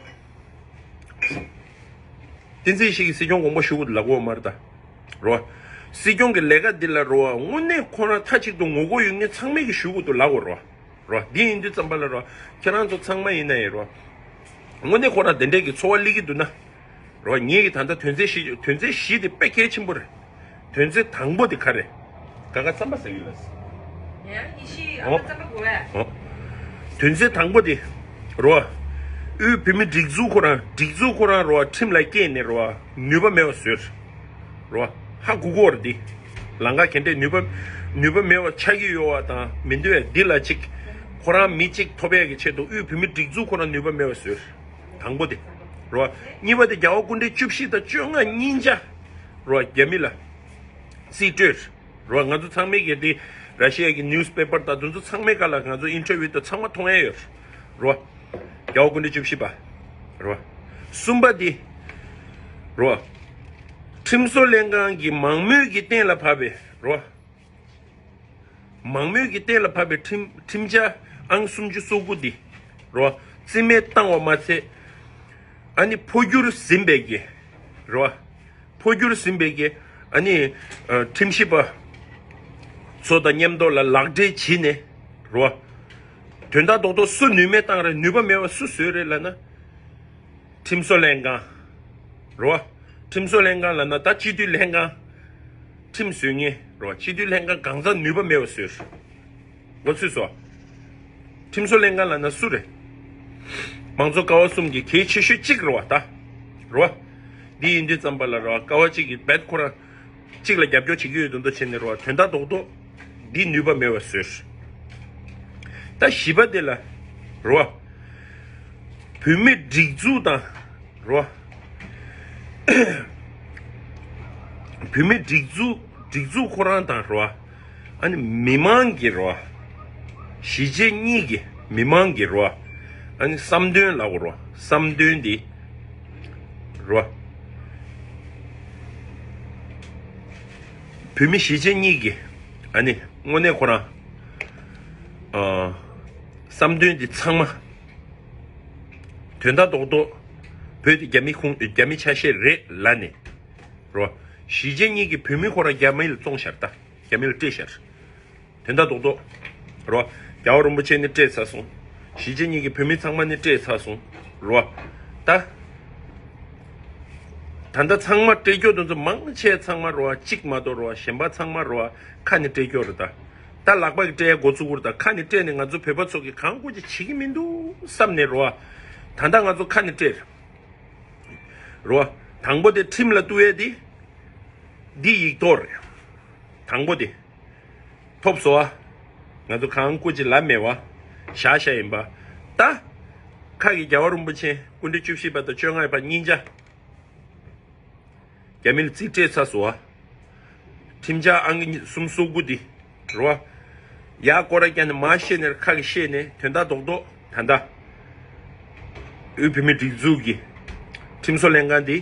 བསྟན་འཛིན་ཡེ་ཤེས་ཀྱིས་སྲིད་སྐྱོང་དགོངས་པ་ཞུ་དགོས་འདུག་ལབ་ཀྱི་ཡོད་མ་རེད་ད་ར་བ། སྲིད་སྐྱོང་གི་ལས་ཀ་འདི་ལ་ར་བ། དངོས་གནས་ཁོ་རང་མཐའ་གཅིག་ཏུ་ངོ་རྒོལ་ཡོད་མཁན་ཚང་མས་ཀྱིས་ཞུ་དགོས་འདུག་ལབ་དགོས་ར་བ། ར་བ། འདི་ཡིན་དུས་ཙམ་པ་ལ་ར་བ། ཁྱེད་རང་ཚོ་ཚང་མ་ཡིན་ན་ཡང་ར་བ། དངོས་གནས་ཁོ་རང་དེ་འདྲས་ཀྱི་ཚོར་བ་སླེབས་ཀྱི་འདུག་ན། རོ། ངེད་ཀྱིས་ད་ལྟ་དོན་ཚན་བཞི། དོན་ཚན་བཞི་དེ་དཔེ་གལ་ཆེན་པོ་རེད། དོན་ཚན་དང་པོ་དེ་ག་རེ། ག་ག་རྩམ་པ་ཟ་གི་ལ། ཡ་ཡེ་ཤེས། ཨ་ཨོ། མ་རྩམ་པ་དགོས་པས། ཨོ། དོན་ཚན་དང་པོ་དེ། རོ། དབུས་བོད་མིའི་སྒྲིག་འཛུགས་ཁོ་རང་། སྒྲིག་འཛུགས་ཁོ་རང་རོ། ཁྲིམས་ལ་བཀལ་ནས་རོ། ནུས་པ་མེད་པ་བཟོས། རོ། ཧ་གོ་གི་ཡོད་རེད་དེ། ལམ་ཁ་ག་འདྲས་ནུས་པ། ནུས་པ་མེད་པ་ཆགས་ཀྱི་ཡོད་པ་དང་མི་འདུག་པས། འདི་ལ་གཅིག་ཁོ་རང་མི་གཅིག་ཐོབ་ཡག་གི་ཆེད་དུ་དབུས་བོད་མིའི་སྒྲིག་འཛུགས་ཁོ་རང་ནུས་པ་མེད་པ་བཟོས། དང་པོ་དེ། རོ། གཉིས་པ་དེ་རྒྱལ་བ་སྐུ་ཕྲེང་བཅུ་བཞི་དང་བཅོ་ལྔ་གཉིས་ཆ། རོ། རྒྱ་མི་ལ་རྩིས་སྤྲོད། རོ། ང་ཚོ་ཚང་མས་ཀྱི་དེ་ར་ཤི་ཡ་གི་ནིའུ་སི་པེ་པར་དང་དེ་ཚོ་ཚང་མའི་སྒང་ལ་ང་ཚོ་ཨིན་ཊར་བིའུ་དང་ཚང་མ་མཐོང་ཡ་ཡོད། རོ། རྒྱལ་བ་སྐུ་ཕྲེང་བཅུ་བཞི་པ། རོ། གསུམ་པ་དེ། རོ། ཁྲིམས་བཟོ་ལྷན་ཁང་གི་མང་མོས་ཀྱིས་གཏན་ལ་ཕབ་པའི། རོ། མང་མོས་ཀྱིས་གཏན་ལ་ཕབ་པའི་ཁྲིམས། ཁྲིམས་འཆར་ཨང་སུམ་ཅུ་སོ་དགུ་འདི། རོ། རྩིས་མེད་བཏང་བ་མ་ཚད། ཨ་ནི་འཕོ་འགྱུར་ཟིན་པའི་གི། རོ། འཕོ་འགྱུར་ཟིན་པའི་གི། ཨ་ནི། ཨ། ཁྲིམས་ཞིབ་པ་ཚོ་དང་མཉམ་དུ་ལ་ལག་འབྲེལ་བྱས་ནས། རོ། དོན་དག་རྡོག་རྡོག་སུ་ནུས་མེད་བཏང་རེད། ནུས་པ་མེད་པ་སུ་བཟོས་རེད་ལབ་ན། ཁྲིམས་བཟོ་ལྷན་ཁང་། རོ། ཁྲིམས་བཟོ་ལྷན་ཁང་ལབ་ན་ད་སྤྱི་འཐུས་ལྷན་ཁང་། ཁྲིམས་བཟོ་མཁན་རོ། སྤྱི་འཐུས་ལྷན་ཁང་གང་ཚང་ནུས་པ་མེད་པ་བཟོས། འགོ་ཚུགས་སོ། ཁྲིམས་བཟོ་ལྷན་ཁང་ལབ་ན་སུ་རེད། མང་གཙོ་ཀ་བ་གསུམ་གྱི་གལ་ཆེ་ཤོས་གཅིག་རེད་བ་ད། རོ། འདི་ཡིན་དུས་ཙམ་པ་ལ་རོ། ཀ་བ་གཅིག་གིས་རྦད་ཁོ་རང་གཅིག་ལ་རྒྱབ་སྐྱོར་བྱེད་ཀྱི་ཡོད་དོན་དུ་བྱས་ནས་རོ། དོན་དག་རྡོག་རྡོག་འདི་ནུས་པ་མེད་པ་བཟོས། ད་བཞི་པ་དེ་ལ་རོ། བོད་མི་སྒྲིག་འཛུགས་དང་རོ། བོད་མི་སྒྲིག་འཛུགས་སྒྲིག་འཛུགས་ཁོ་རང་དང་རོ། ཨ་ནི་མི་མང་གི་རོ། གཞིས་བྱེས་གཉིས་ཀྱི་མི་མང་གི་རོ། ཨ་ནི་བསམ་དོན་ལ་གོ་རོ། བསམ་དོན་འདི་རོ། བོད་མི་གཞིས་བྱེས་གཉིས་ཀྱི་ཨ་ནི་དངོས་གནས་ཁོ་རང་ཨ་བསམ་དོན་འདི་ཚང་མ་དོན་དག་རྡོག་རྡོག་བོད་དེ་རྒྱ་མི་ཁུངས་རྒྱ་མི་ཆ་ཤས་རེད་ལབ་ནས་རོ། གཞིས་བྱེས་གཉིས་ཀྱི་བོད་མི་ཁོ་རང་རྒྱ་མི་ལ་བཙོང་ཤར། ད་རྒྱ་མི་ལ་སྤྲད་ཤར། དོན་དག་རྡོག་རྡོག་རོ། རྒྱལ་བ་རིན་པོ་ཆེ་ནི་སྤྲད་ཚར་སོང་། གཞིས་བྱེས་གཉིས་ཀྱི་བོད་མི་ཚང་མ་ནི་སྤྲད་ཚར་སོང་རོ། ད་ད་ལྟ་ཚང་མ་སྤྲད་རྒྱུ་དེ་ཚོ་མང་ཆེ་ཚང་མ་རོ། གཅིག་མ་གཏོགས་རོ། གཞན་པ་ཚང་མ་རོ། ཁ་ནས་སྤྲད་རྒྱུ་རེད། ད་ད་ལག་པ་གིས་སྤྲད་ཡ་འགོ་བཙུགས་རེད། ད་ཁ་ནས་སྤྲད་ནས་ང་ཚོ་བོད་པ་ཚོ་གིས་གང་དགོས་ཀྱི་བྱེད་ཀྱི་མི་འདུག་བསམ་ནས་རོ། ད་ལྟ་ང་ཚོ་ཁ་ནས་སྤྲད་རོ། དང་པོ་དེ་ཁྲིམས་ལ་གཏུག་ཡས་དེ་འདི་ཡིག་ཐོག་རེད། དང་པོ་དེ། ཐོབ་སོང་བ། ང་ཚོ་གང་སྐུ་ཅི་ལ་མེད་བ། བཞག་བཞག་ཡིན་པ། ད། ཁ་གི་རྒྱལ་བ་རིན་པོ་ཆེ་སྐུ་ཕྲེང་བཅུ་བཞི་པ་དང་བཅོ་ལྔ་པ་གཉིས་ཆ། རྒྱ་མི་ལ་རྩིས་སྤྲད་ཚར་སོང་བ། ཁྲིམས་འཆར་ཨང་ཀི་གསུམ་སོ་དགུ་འདི། རོ། ཡ་སྐོར་ར་རྒྱ་ནས་མ་ཤེས་ནས་ཁ་གི་ཤེས་ནས་དོན་དག་རྡོག་རྡོག་ད་ལྟ། དབུས་བོད་མི་སྒྲིག་འཛུགས་ཀྱི་ཁྲིམས་བཟོ་ལྷན་ཁང་འདི་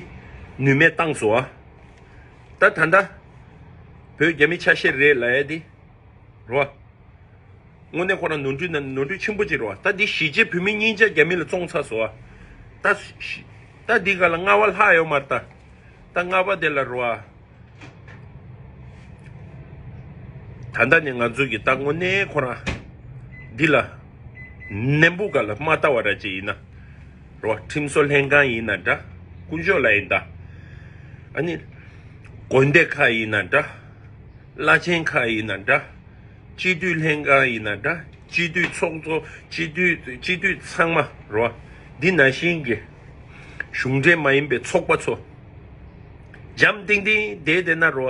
ནུས་མེད་བཏང་སོང་བ། ད་ད་ལྟ་བོད་རྒྱ་མི་ཆ་ཤས་རེད་ལབ་ཡ་དེ་རོ། དངོས་གནས་ཁོ་རང་ནོར་འཁྲུལ་ན་ནོར་འཁྲུལ་ཆེན་པོ་ཅིག་རེད་བ། ད་འདི་གཞིས་བྱེས་བོད་མི་གཉིས་ཆ་རྒྱ་མི་ལ་བཙོང་ཚར་སོང་བ། ད་ཤི་ད་འདི་ག་ལ་ལྔ་བ་ལྷག་ཡོད་མ་རེད་ད། ད་ལྔ་བ་དེ་ལ་རོ་བ། ད་ལྟ་ནས་ང་ཚོ་གི་ད་དངོས་གནས་ཁོ་རང་འདི་ལ་ནན་པོ་ག་ལ་མ་ལྟ་བ་ར་ཅིག་ཡིན་ན་རོ། ཁྲིམས་བཟོ་ལྷན་ཁང་ཡིན་ན་འདྲ། དཀོན་མཆོག་ལ་ཡིན་ད། ཨ་ནི་དགོན་སྡེ་ཁག་ཡིན་ན་འདྲ། བླ་ཆེན་ཁག་ཡིན་ན་འདྲ། སྤྱི་འཐུས་ལྷན་ཁང་ཡིན་ན་འདྲ། སྤྱི་འཐུས་ཚོགས་གཙོ་སྤྱི་འཐུས་སྤྱི་འཐུས་ཚང་མ་རོ། འདི་ནང་བཞིན་གྱི་གཞུང་འབྲེལ་མ་ཡིན་པའི་ཚོགས་པ་ཚོ་འཇམ་ཐིང་ཐིང་བསྡད་བསྡད་ན་རོ།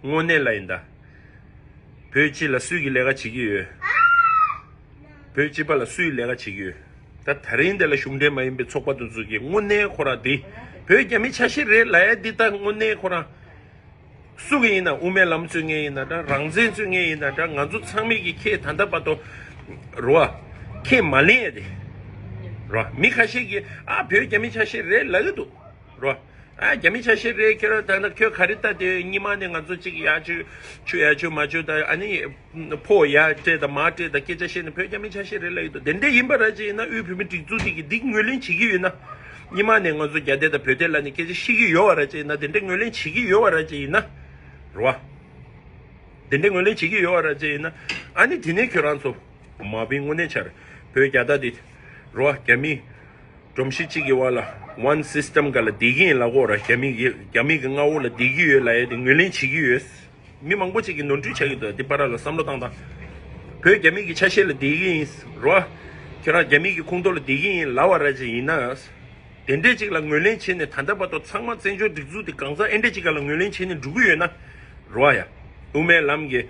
དངོས་གནས་ལ་ཡིན་ད། བོད་སྤྱི་ལ་སུས་ཀྱི་ལས་ཀ་བྱེད་ཀྱི་ཡོད། བོད་སྤྱི་པ་ལ་སུས་ལས་ཀ་བྱེད་ཀྱི་ཡོད། ད་ད་རིང་འདི་ལ་གཞུང་འབྲེལ་མ་ཡིན་པའི་ཚོགས་པ་དེ་ཚོ་གིས་དངོས་གནས་ཁོ་རང་འདི་བོད་རྒྱ་མི་ཆ་ཤས་རེད་ལབ་ཡ་འདི་ད་དངོས་གནས་ཁོ་རང་སུ་གི་ཡིན་ན། དབུ་མའི་ལམ་རྩོད་མཁན་ཡིན་ན་འདྲ། རང་བཙན་རྩོད་མཁན་ཡིན་ན་འདྲ། ང་ཚོ་ཚང་མས་ཀྱི་ཁས་ད་ལྟ་བར་དུ་རོ་ཁས་མ་ལེན་ཡ་དེ་རོ། མི་ཁ་ཤས་ཀྱིས་ཨ་བོད་རྒྱ་མི་ཆ་ཤས་རེད་ལབ་གི་འདུག་རོ། ཨ་རྒྱ་མི་ཆ་ཤས་རེད། ཁྱོད་རང་ད་ནི་ཁྱོད་ག་རེ་ལྟ་དེ་སྔོན་མ་ནས་ང་ཚོ་གཅིག་ཡ་ཆུ་ཆུ་ཡ་ཆུ་མ་ཆུ་ད་ཨ་ནི་ཕོ་ཡ་སྤྲད་ད་མ་སྤྲད་ད་སྐད་ཆ་བཤད་ནས་བོད་རྒྱ་མི་ཆ་ཤས་རེད་ལབ་ཡོད་དོ། དེ་འདྲ་ཡིན་པ་ར་ཅིག་ཡིན་ན་དབུས་བོད་མི་སྒྲིག་འཛུགས་དེ་གི་འདི་ངོས་ལེན་བྱེད་ཀྱི་ཡོད་ན། སྔོན་མ་ནས་ང་ཚོ་རྒྱ་སྡེ་དང་བོད་སྡེ་ལ་ནི་སྐད་ཆ་བཤད་ཀྱི་ཡོད་པ་ར་ཅིག་ཡིན་ན། དེ་འདྲ་ངོས་ལེན་བྱེད་ཀྱི་ཡོད་པ་ར་ཅིག་ཡིན་ན་རོ། དེ་འདྲ་ངོས་ལེན་བྱེད་ཀྱི་ཡོད་པ་ར་ཅིག་ཡིན་ན། ཨ་ནི་དེ་ནས་ཁྱོད་རང་ཚོ་མ་བིན་དངོས་གནས་ཆར་བོད་རྒྱ་ད་དེ་རོ་རྒྱ་མི། སྒྲོམ་གཞི་གཅིག་གི་བར་ལ་one system་ག་ལ་བསྡད་ཀྱི་ཡིན་ལབ་ཀྱི་ཡོད་ར། རྒྱ་མི་གི་རྒྱ་མི་གི་མངའ་འོག་ལ་བསྡད་ཀྱི་ཡོད་ལབ་ཡ་དེ་ངོས་ལེན་བྱེད་ཀྱི་ཡོད། མི་མང་པོ་ཅིག་གིས་ནོར་འཁྲུལ་ཆགས་ཀྱི་འདུག་དེ་བར་ལ་བསམ་བློ་བཏང་དང་། བོད་རྒྱ་མི་གི་ཆ་ཤས་ལ་བསྡད་ཀྱི་ཡིན་རོ། ཁྱོད་རང་རྒྱ་མི་གི་ཁོངས་གཏོགས་ལ་བསྡད་ཀྱི་ཡིན་ལབ་པ་ར་ཅིག་ཡིན་ན། དེ་འདྲས་ཅིག་ལ་ངོས་ལེན་བྱས་ནས་ད་ལྟ་བར་དུ་ཚང་མ་བཙན་བྱོལ་སྒྲིག་འཛུགས་དེ་གང་ཟག་ཨེ་འདྲས་ཅིག་ག་ལ་ངོས་ལེན་བྱས་ནས་འགྲོ་གི་ཡོད་ན། རོ་ཡ། དབུ་མའི་ལམ་གྱི་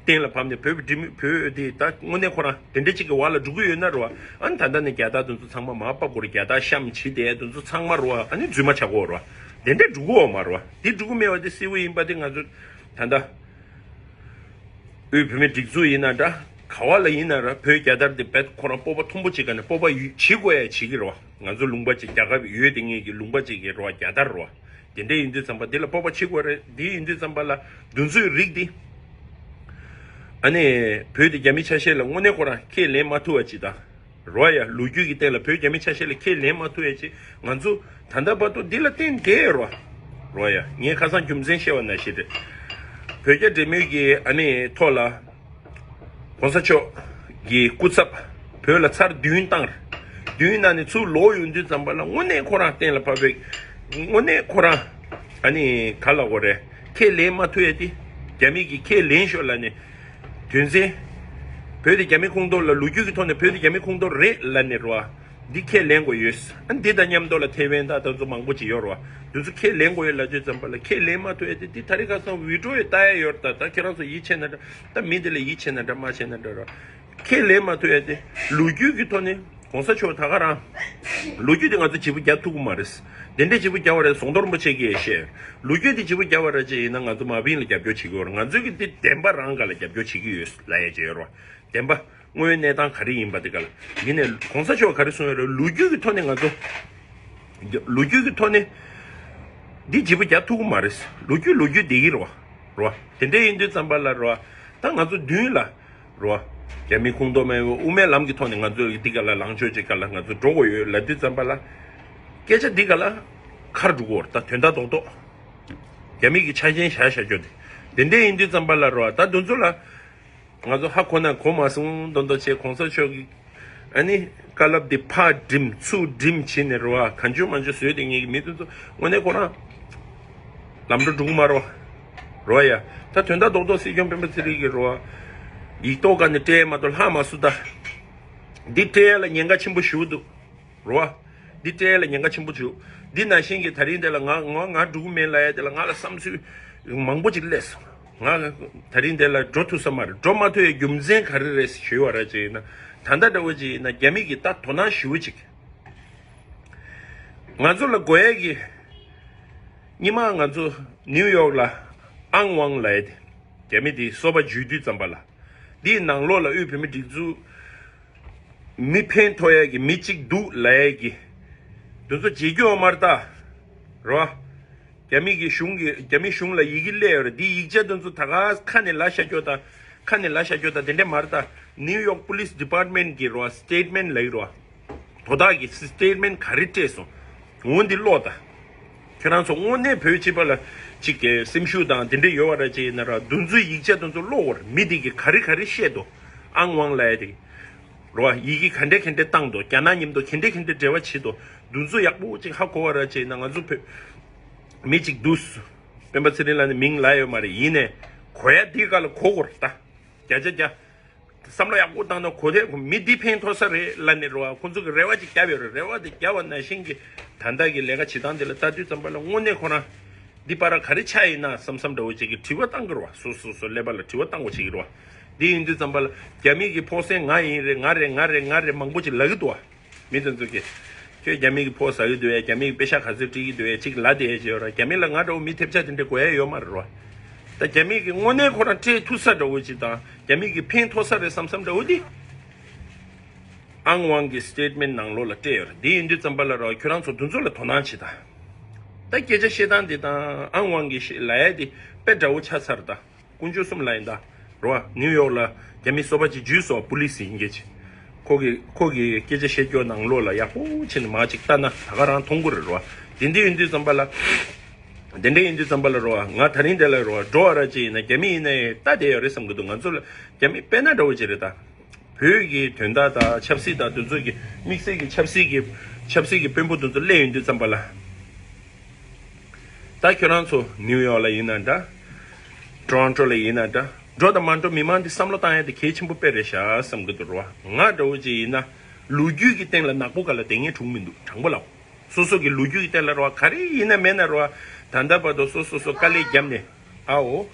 སྟེང་ལ་བབས་ནས་བོད་ཀྱི་འབྲེལ་མོལ་བོད་དེ་ད་དངོས་གནས་ཁོ་རང་དེ་འདྲ་ཅིག་གི་བར་ལ་འགྲོ་གི་ཡོད་ན་རོ། ཨ་ནི་ད་ལྟ་ནས་རྒྱལ་དར་དེ་ཚོ་ཚང་མ་མར་ཕབ་དགོས་རེད། རྒྱལ་དར་བཤམས་བྱས་དེ་དེ་ཚོ་ཚང་མ་རོ། ཨ་ནི་རྫུན་མ་ཆགས་ཀྱི་ཡོད་རོ། དེ་འདྲ་འགྲོ་གི་ཡོད་མ་རོ། དེ་འགྲོ་གི་མེད་པ་དེ་གསལ་པོ་ཡིན་པ་དེ་ང་ཚོ་ད་ལྟ་དབུས་བོད་མིའི་སྒྲིག་འཛུགས་ཡིན་ན་འདྲ། ག་བ་ལ་ཡིན་ན་ར་བོད་རྒྱལ་དར་དེ་རྦད་ཁོ་རང་སྤོབས་པ་མཐོན་པོ་བྱེད་ག་ནས་སྤོབས་པ་ཡོད་བྱེད་དགོས་ཡ་བྱེད་ཀྱི་རོ། ང་ཚོ་ལུང་པ་ཅིག་རྒྱལ་ཁབ་ཡོད་དེ་ངེད་ཀྱི་ལུང་པ་ཅིག་གི་རོ་རྒྱལ་དར་རོ། དེ་འདྲ་ཡིན་དུས་ཙམ་པ་འདི་ལ་སྤོབས་པ་བྱེད་དགོས་རེད། འདི་ཡིན་དུས་ཙམ་པ་ལ་འདུ་འཛོམས་རིགས་འདི། ཨ་ནི་བོད་དེ་རྒྱ་མི་ཆ་ཤས་ལ་དངོས་གནས་ཁོ་རང་ཁས་ལེན་མ་ཐུབ་པ་ཅིག་དང་། རོ་ཡ། ལོ་རྒྱུས་ཀྱི་སྟེང་ལ་བོད་རྒྱ་མི་ཆ་ཤས་ལ་ཁས་ལེན་མ་ཐུབ་པ་ཅིག་ང་ཚོ་ད་ལྟ་བར་དུ་འདི་ལ་བརྟེན་བསྡད་རོ། རོ་ཡ། ངས་ཁ་སང་རྒྱུ་མཚན་བཤད་པ་ནང་བཞིན་རེད། བོད་རྒྱ་འབྲེལ་མོལ་གྱི་ཨ་ནི་ཐོག་ལ། གོང་ས་མཆོག་གི་སྐུ་ཚབ་བོད་ལ་ཚར་བདུན་བཏང་། བདུན་ནང་ནས་ཚུར་ལོག་ཡོང་དུས་ཙམ་པ་ལ་དངོས་གནས་ཁོ་རང་གཏན་ལ་ཕབ་པའི་དངོས་གནས་ཁོ་རང་ཨ་ནི་ག་ལ་གོ་རེད། ཁས་ལེན་མ་ཐུབ་ཡ་དེ་རྒྱ་མི་གིས་ཁས་ལེན་ཤོག་ལབ་ནས་དོན་ཚན་བོད་དེ་རྒྱ་མི་ཁོངས་གཏོགས་ལ་ལོ་རྒྱུས་ཀྱི་ཐོག་ནས་བོད་དེ་རྒྱ་མི་ཁོངས་གཏོགས་རེད་ལབ་ནས་རོ། འདི་ཁས་ལེན་དགོས་ཡོད། ཨ་འདི་དང་མཉམ་དུ་ལ་ཐེ་ཝན་ད་ད་ཚོ་མང་པོ་ཅིག་ཡོད་རེད་བ། འདི་ཚོ་ཁས་ལེན་དགོས་ཡོད་ལབ་དུས་ཙམ་པ་ལ་ཁས་ལེན་མ་ཐུབ་ཡ་དེ་འདི་ད་རེས་ཁ་སང་བི་ཌི་ཡོ་ཡི་ལྟ་ཡ་ཡོད་རེད། ད་ད་ཁྱེད་རང་ཚོ་ཡིད་ཆེས་ན་འདྲ། ད་མི་དེ་ལ་ཡིད་ཆེས་ན་འདྲ་མ་ཆེས་ན་འདྲ་རེད། ཁས་ལེན་མ་ཐུབ་ཡ་དེ་ལོ་རྒྱུས་ཀྱི་ཐོག་ནས་གོང་ས་མཆོག་ད་ག་རང་། ལོ་རྒྱུས་དེ་ང་ཚོ་བྱིས་པ་རྒྱག་ཐུབ་ཀྱི་མ་རེད། དེ་འདྲའི་བྱིས་པ་རྒྱག་པ་རེད། ཟམ་གདོང་རིན་པོ་ཆེ་གིས་བཤད། ལོ་རྒྱུས་དེ་བྱིས་པ་རྒྱག་པ་རེད་ཅེས་ཡིན་ན་ང་ཚོ་མ་བིན་ལ་རྒྱབ་སྐྱོར་བྱེད་ཀྱི་ཡོད་རེད། ང་ཚོས་ཀྱི་དེ་བདེན་པ་རང་ག་ལ་རྒྱབ་སྐྱོར་བྱེད་ཀྱི་ཡོད་ལབ་ཡ་ཅིག་ཡོད་རེད། བདེན་པ། དངོས་ཡོད་གནས་སྟངས་ག་རེ་ཡིན་པ་དེ་ག་ལ། ཡིན་ནའི་གོང་ས་མཆོག་ག་རེ་གསུངས་ཡོད་རེད། ལོ་རྒྱུས་ཀྱི་ཐོག་ནས་ང་ཚོ། ལོ་རྒྱུས་ཀྱི་ཐོག་ནས། འདི་བྱིས་པ་རྒྱག་ཐུབ་ཀྱི་མ་རེད། ལོ་རྒྱུས་ལོ་རྒྱུས་བསྡད་ཀྱི་རེད་བ། རེད་བ། དེ་འདྲ་ཡིན་དུས་ཙམ་པ་ལ་རེད་བ། ད་ང་ཚོ་མདུན་ལ། རེད་བ། རྒྱ་མི་ཁོངས་གཏོགས་མེད་པའི་དབུ་མའི་ལམ་གྱི་ཐོག་ནས་ང་ཚོ་འདི་ག་ལ་ལངས་ཕྱོགས་ཅིག་ག་ལ་ང་ཚོ་འགྲོ་དགོས་ཡོད་ལབ་དུས་ཙམ་པ་ལ། སྐད་ཆ་འདི་ག་ལ། ཁར་འགྲོ་གི་ཡོད་རེད། ད་དོན་དག་རྡོག་རྡོག་རྒྱ་མི་གི་ཆ་རྐྱེན་བཞག་བཞག་ཅོག་དེ། དེ་འདྲ་ཡིན་དུས་ཙམ་པ་ལ་རེད་བ། ད་འདི་ཚོ་ལ། ང་ཚོ་ཧ་གོ་ན་གོ་མ་སོང་མདོག་མདོག་བྱས། གོང་ས་མཆོག་གི་ཨ་ནི་བཀའ་སློབ་འདི་ཕར་འགྲིམ་ཚུར་འགྲིམ་བྱས་ནས་རེད་བ། གང་བྱུང་མང་བྱུང་བཟོས་ཏེ་ངེད་ཀྱི་མི་དེ་ཚོ་དངོས་གནས་ཁོ་རང་ལམ་འགྲོ་འགྲོ་གི་མ་རེད་བ། རེད་བ་ཡ། ད་དོན་དག་རྡོག་རྡོག་སྲིད་སྐྱོང་སྤེན་པ་ཚེ་རིང་གིས་རེད་བ། ཡིག་ཐོག་སྒང་ནས་སྤྲད་མ་གཏོགས་ལྷག་མ་སོང་། ད་འདི་སྤྲད་ཡ་ལ་ཉེན་ཁ་ཆེན་པོ་ཞེ་པོ་འདུག་རེད་བ། འདི་སྤྲད་ཡ་ལ་ཉེན་ཁ་ཆེན་པོ་བྱུང་། འདི་ནང་བཞིན་གྱི་ད་རིང་འདི་ལ་ང་ང་ང་འགྲོ་གི་མིན་ལབ་ཡ་དེ་ལ་ང་ལ་བསམ་ཚུལ་མང་པོ་ཅིག་སླེབས་སོང་། ང་ད་རིང་འདི་ལ་འགྲོ་ཐུབ་ས་མ་རེད། འགྲོ་མ་ཐུབ་ཡའི་རྒྱུ་མཚན་ག་རེ་རེད་ཞུས་པ་ར་ཅིག་ཡིན་ན། ད་ལྟ་འདྲ་བོ་ཅིག་ཡིན་ན་རྒྱ་མི་གིས་ད་དོ་སྣང་ཞེ་པོ་ཅིག་ང་ཚོ་ལ་དགོས་ཡ་གི། སྔོན་མ་ང་ཚོ་ནིའུ་ཡོག་ལ་ཨང་ཝང་ལབ་ཡ་དེ། རྒྱ་མི་དེ་སོ་པ་འཇུས་དུས་ཙམ་པ་ལ། འདིའི་ནང་ལོགས་ལ་དབུས་བོད་མི་སྒྲིག་འཛུགས་མི་ཕན་ཐོགས་ཡས་ཀྱི་མི་གཅིག་འདུག་ལབ་ཡས་ཀྱི། འདི་ཚོ་བྱེད་རྒྱུ་ཡོད་མ་རེད་ད། རེད་བ། རྒྱ་མི་གི་གཞུང་གི་རྒྱ་མི་གཞུང་ལ་ཡི་གེ་སླེབས་ཡོད་རེད། འདི་ཡིག་ཆ་འདི་ཚོ་ད་ག་ཁ་ནས་ལབ་བཞག་རྒྱུ་དང་། ཁ་ནས་ལབ་བཞག་རྒྱུ་དང་དེ་འདྲས་མ་རེད་ད། ནིའུ་ཡོག་པུ་ལིས་ཌི་པཱར་ཊི་མེན་ཊི་གི་རེད་བ། སི་ཊེ་ཊི་མེན་ཊི་ལབ་ཀྱི་རེད་བ། དོ་བདག་གི་སི་ཊེ་ཊི་མེན་ཊི་ག་རེ་སྤྲད་སོང་། འོ་འདི་ཀློག་ད། ཁྱོད་རང་ཚོ་དངོས་གནས་བོད་སྤྱི་པ་ལ་གཅིག་གི་སེམས་ཤུགས་དང་དེ་འདྲ་ཡོད་པ་ར་ཅིག་ཡིན་ན་ར། འདི་ཚོའི་ཡིག་ཆ་དེ་ཚོ་ཀློག་དགོས་རེད། མི་དེ་གིས་ག་རེ་ག་རེ་བཤད་འདུག་ཨང་ཝང་ལབ་ཡ་དེ། རེད་བ། ཡི་གེ་ག་འདྲས་ག་འདྲས་བཏང་འདུག་རྒྱ་ནག་མཉམ་དུ་ག་འདྲས་ག་འདྲས་འབྲེལ་བ་བྱེད་འདུག་འདི་ཚོ་ཡག་པོ་ཅིག་ཧ་གོ་བ་ར་ཅིག་ཡིན་ན། ང་ཚོ་བོད་མི་གཅིག་འདུག་སྤེན་པ་ཚེ་རིང་ལགས་ནས་མིང་ལབ་ཡོད་མ་རེད། ཡིན་ནའི་གོ་ཡ་འདི་ག་ལ་གོ་དགོས་རེད་ད། བརྒྱ་ཆ་བརྒྱ། བསམ་བློ་ཡག་པོ་བཏང་ན་གོ་དེ་མི་འདི་ཕན་ཐོགས་ས་རེད་ལབ་ནས་རེད་བ། ཁོང་ཚོ་གི་རེ་བ་ཅིག་བརྒྱབ་ཡོད་རེད། རེ་བ་དེ་བརྒྱབ་པ་ནང་བཞིན་གྱི་ད་ལྟ་གི་ལས་ཀ་བྱེད་སྟངས་དེ་ལ་ལྟ་དུས་ཙམ་པ་ལ་དངོས་གནས་ཁོ་རང་འདི་པར་ག་རེ་ཆགས་ཡིན་ན་བསམ་བསམ་འདྲ་བོ་ཅིག་གི་དྲི་བ་བཏང་གི་རེད་བ། སོ་སོ་སོ་ཀླད་པ་ལ་དྲི་བ་བཏང་དགོས་བྱེད་ཀྱི་རེད་བ། འདི་ཡིན་དུས་ཙམ་པ་ལ་རྒྱ་མི་གི་ཕོགས་སེང་ང་ཡིན་རེད། ང་རེད། ང་རེད། ང་རེད། མང་པོ་ཅིག་ལབ་ཀྱི་འདུག་བ། མི་དེ་ཚོ་གིས། ཁྱོད་རྒྱ་མི་གི་ཕོགས་ཟ་གི་འདུག་ཡ། རྒྱ་མི་གི་པེ་ཤག་ག་ཚོད་སྤྲད་ཀྱི་འདུག་ཡ། ཅིག་ལབ་བསྡད་ཡ་ཅིག་ཡོད་ར། རྒྱ་མི་ལ་ང་འདྲ་བོ་མི་ཐེབས་ཆག་དེ་འདྲ་དགོས་ཡ་ཡོད་མ་རེད་རོ། ད་རྒྱ་མི་གི་དངོས་གནས་ཁོ་རང་སྤྲད་ཐུབ་ས་འདྲ་བོ་ཅིག་དང་རྒྱ་མི་གི་ཕན་ཐོགས་ས་རེད་བསམ་བསམ་འདྲ་བོ་དེ། ཨང་ཝང་གི་སི་ཊེ་ཊི་མེན་ཊི་ནང་ལོགས་ལ་སྤྲད་ཡོད་རེད། དེ་ཡིན་དུས་ཙམ་པ་ལ་རོ། ཁྱོད་རང་ཚོ་དེ་ཚོ་ལ་དོ་སྣང་བྱེད་ད། ད་སྐད་ཆ་བཤད་སྟངས་དེ་དང་ཨང་ཝང་གི་ལབ་ཡ་དེ་དཔེ་འདྲ་བོ་ཆགས་ཚར་ད། དཀོན་མཆོག་གསུམ་ལ་ཡིན་ད། རོ། ནིའུ་ཡོག་ལ་རྒྱ་མི་སོ་པ་ཅིག་འཇུས་སོང་། པུ་ལི་སི་ཡིན་མཁན་ཅིག་ཁོ་གི་ཁོ་གི་སྐད་ཆ་བཤད་རྒྱུ་ནང་ལོགས་ལ་ཡག་པོ་བྱས་ནས་མར་ཅིག་ལྟ་ན་ད་ག་རང་མཐོང་གི་རེད་རོ། དེ་འདྲ་ཡིན་དུས་ཙམ་པ་ལ། དེ་འདྲ་ཡིན་དུས་ཙམ་པ་ལ་རོ། ང་ད་རིང་དེ་ལ་རོ། འགྲོ་བ་ར་ཅིག་ཡིན་ན་རྒྱ་མི་ཡིན་ན་ཡང་ལྟ་བསྡད་ཡོད་རེད་བསམ་གི་འདུག་ང་ཚོ་ལ་རྒྱ་མི་དཔེར་ན་འདྲ་བོ་ཅིག་རེད་ད། བོད་ཀྱི་དོན་དག་དང་ཆབ་སྲིད་དང་དེ་ཚོ་གི་དམིགས་བསལ་གྱི་ཆབ་སྲིད་ཀྱི་ཆབ་སྲིད་ཀྱི་དཔོན་པོ་དེ་ཚོ་སླེབས་ཡོང་དུས་ཙམ་པ་ལ། ད་ཁྱོད་རང་ཚོ་ནིའུ་ཡོག་ལ་ཡིན་ན་འདྲ། ཊོ་རོན་ཊོ་ལ་ཡིན་ན་འདྲ། འགྲོ་དང་མ་འགྲོ་མི་མང་འདི་བསམ་བློ་བཏང་ཡ་དེ་གལ་ཆེན་པོ་དཔེ་རེད་ཤག་བསམ་གི་འདུག་རོ། ང་འདྲ་བོ་ཅིག་ཡིན་ན་ལོ་རྒྱུས་ཀྱི་སྟེང་ལ་ནག་པོ་ག་ལ་བསྡད་མཁན་འགྲོ་གི་མི་འདུག་དྲང་པོ་ལབ། སོ་སོ་གི་ལོ་རྒྱུས་ཀྱི་སྟེང་ལ་རོ། ག་རེ་ཡིན་ན་མེད་ན་རོ། ད་ལྟ་བར་དུ་སོ་སོ་སོ་དཀའ་ལས་བརྒྱབ་ནས། ཨའོ།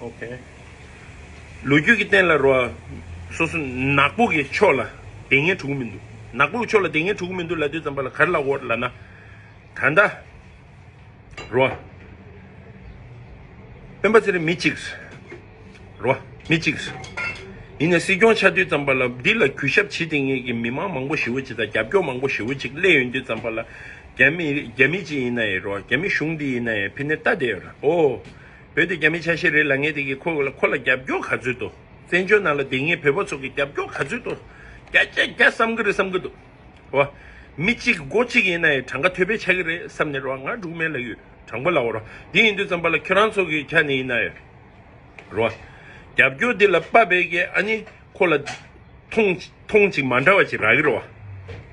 ཨོ་ཁེ། ལོ་རྒྱུས་ཀྱི་སྟེང་ལ་རོ། སོ་སོ་ནག་པོ་གི་ཕྱོགས་ལ་བསྡད་མཁན་འགྲོ་གི་མི་འདུག་ནག་པོ་གི་ཕྱོགས་ལ་བསྡད་མཁན་འགྲོ་གི་མི་འདུག་ལབ་དུས་ཙམ་པ་ལ་ག་རེ་ལབ་དགོས་ལབ་ན། ད་ལྟ། རོ། སྤེན་པ་ཚེ་རིང་མི་གཅིག་རེད། རོ། མི་གཅིག་རེད། ཡིན་ནའི་སྲིད་སྐྱོང་ཆགས་དུས་ཙམ་པ་ལ་འདི་ལ་གུས་ཞབས་བྱེད་དེ་ངེད་ཀྱི་མི་མང་མང་པོ་ཞེ་པོ་ཅིག་དང་རྒྱབ་སྐྱོར་མང་པོ་ཞེ་པོ་ཅིག་སླེབས་ཡོང་དུས་ཙམ་པ་ལ། རྒྱ་མི་རྒྱ་མི་གཅིག་ཡིན་ན་ཡང་རོ། རྒྱ་མི་གཞུང་འདི་ཡིན་ན་ཡང་ཕི་ནས་ལྟ་བསྡད་ཡོད་ར། ཨོ། བོད་དེ་རྒྱ་མི་ཆ་ཤས་རེད་ལབ་མཁན་དེ་གིས་ཁོ་ལ་ཁོ་ལ་རྒྱབ་སྐྱོར་ག་ཚོད་འདུག་བཙན་བྱོལ་ནང་ལ་བསྡད་མཁན་བོད་པ་ཚོ་གི་རྒྱབ་སྐྱོར་ག་ཚོད་འདུག་བརྒྱ་ཆ་བརྒྱ་བསམ་གི་རེད་བསམ་གི་འདུག་བ། མི་གཅིག་མགོ་གཅིག་ཡིན་ན་ཡང་གྲངས་ཀ་ཐོས་པས་ཆགས་ཀྱི་རེད་བསམ་ནས་རོ། ང་འགྲིག་མེད་ལབ་ཡོད། དྲང་པོ་ལབ་རོ། འདི་ཡིན་དུས་ཙམ་པ་ལ་ཁྱོད་རང་ཚོ་གི་ཆ་ནས་ཡིན་ན་ཡང་རོ། རྒྱབ་སྐྱོར་འདི་ལ་དཔའ་བའི་གི་ཨ་ནི་ཁོ་ལ་མཐོང་མཐོང་ཅིག་མ་འདྲ་བ་ཅིག་རག་གི་རེད་བ།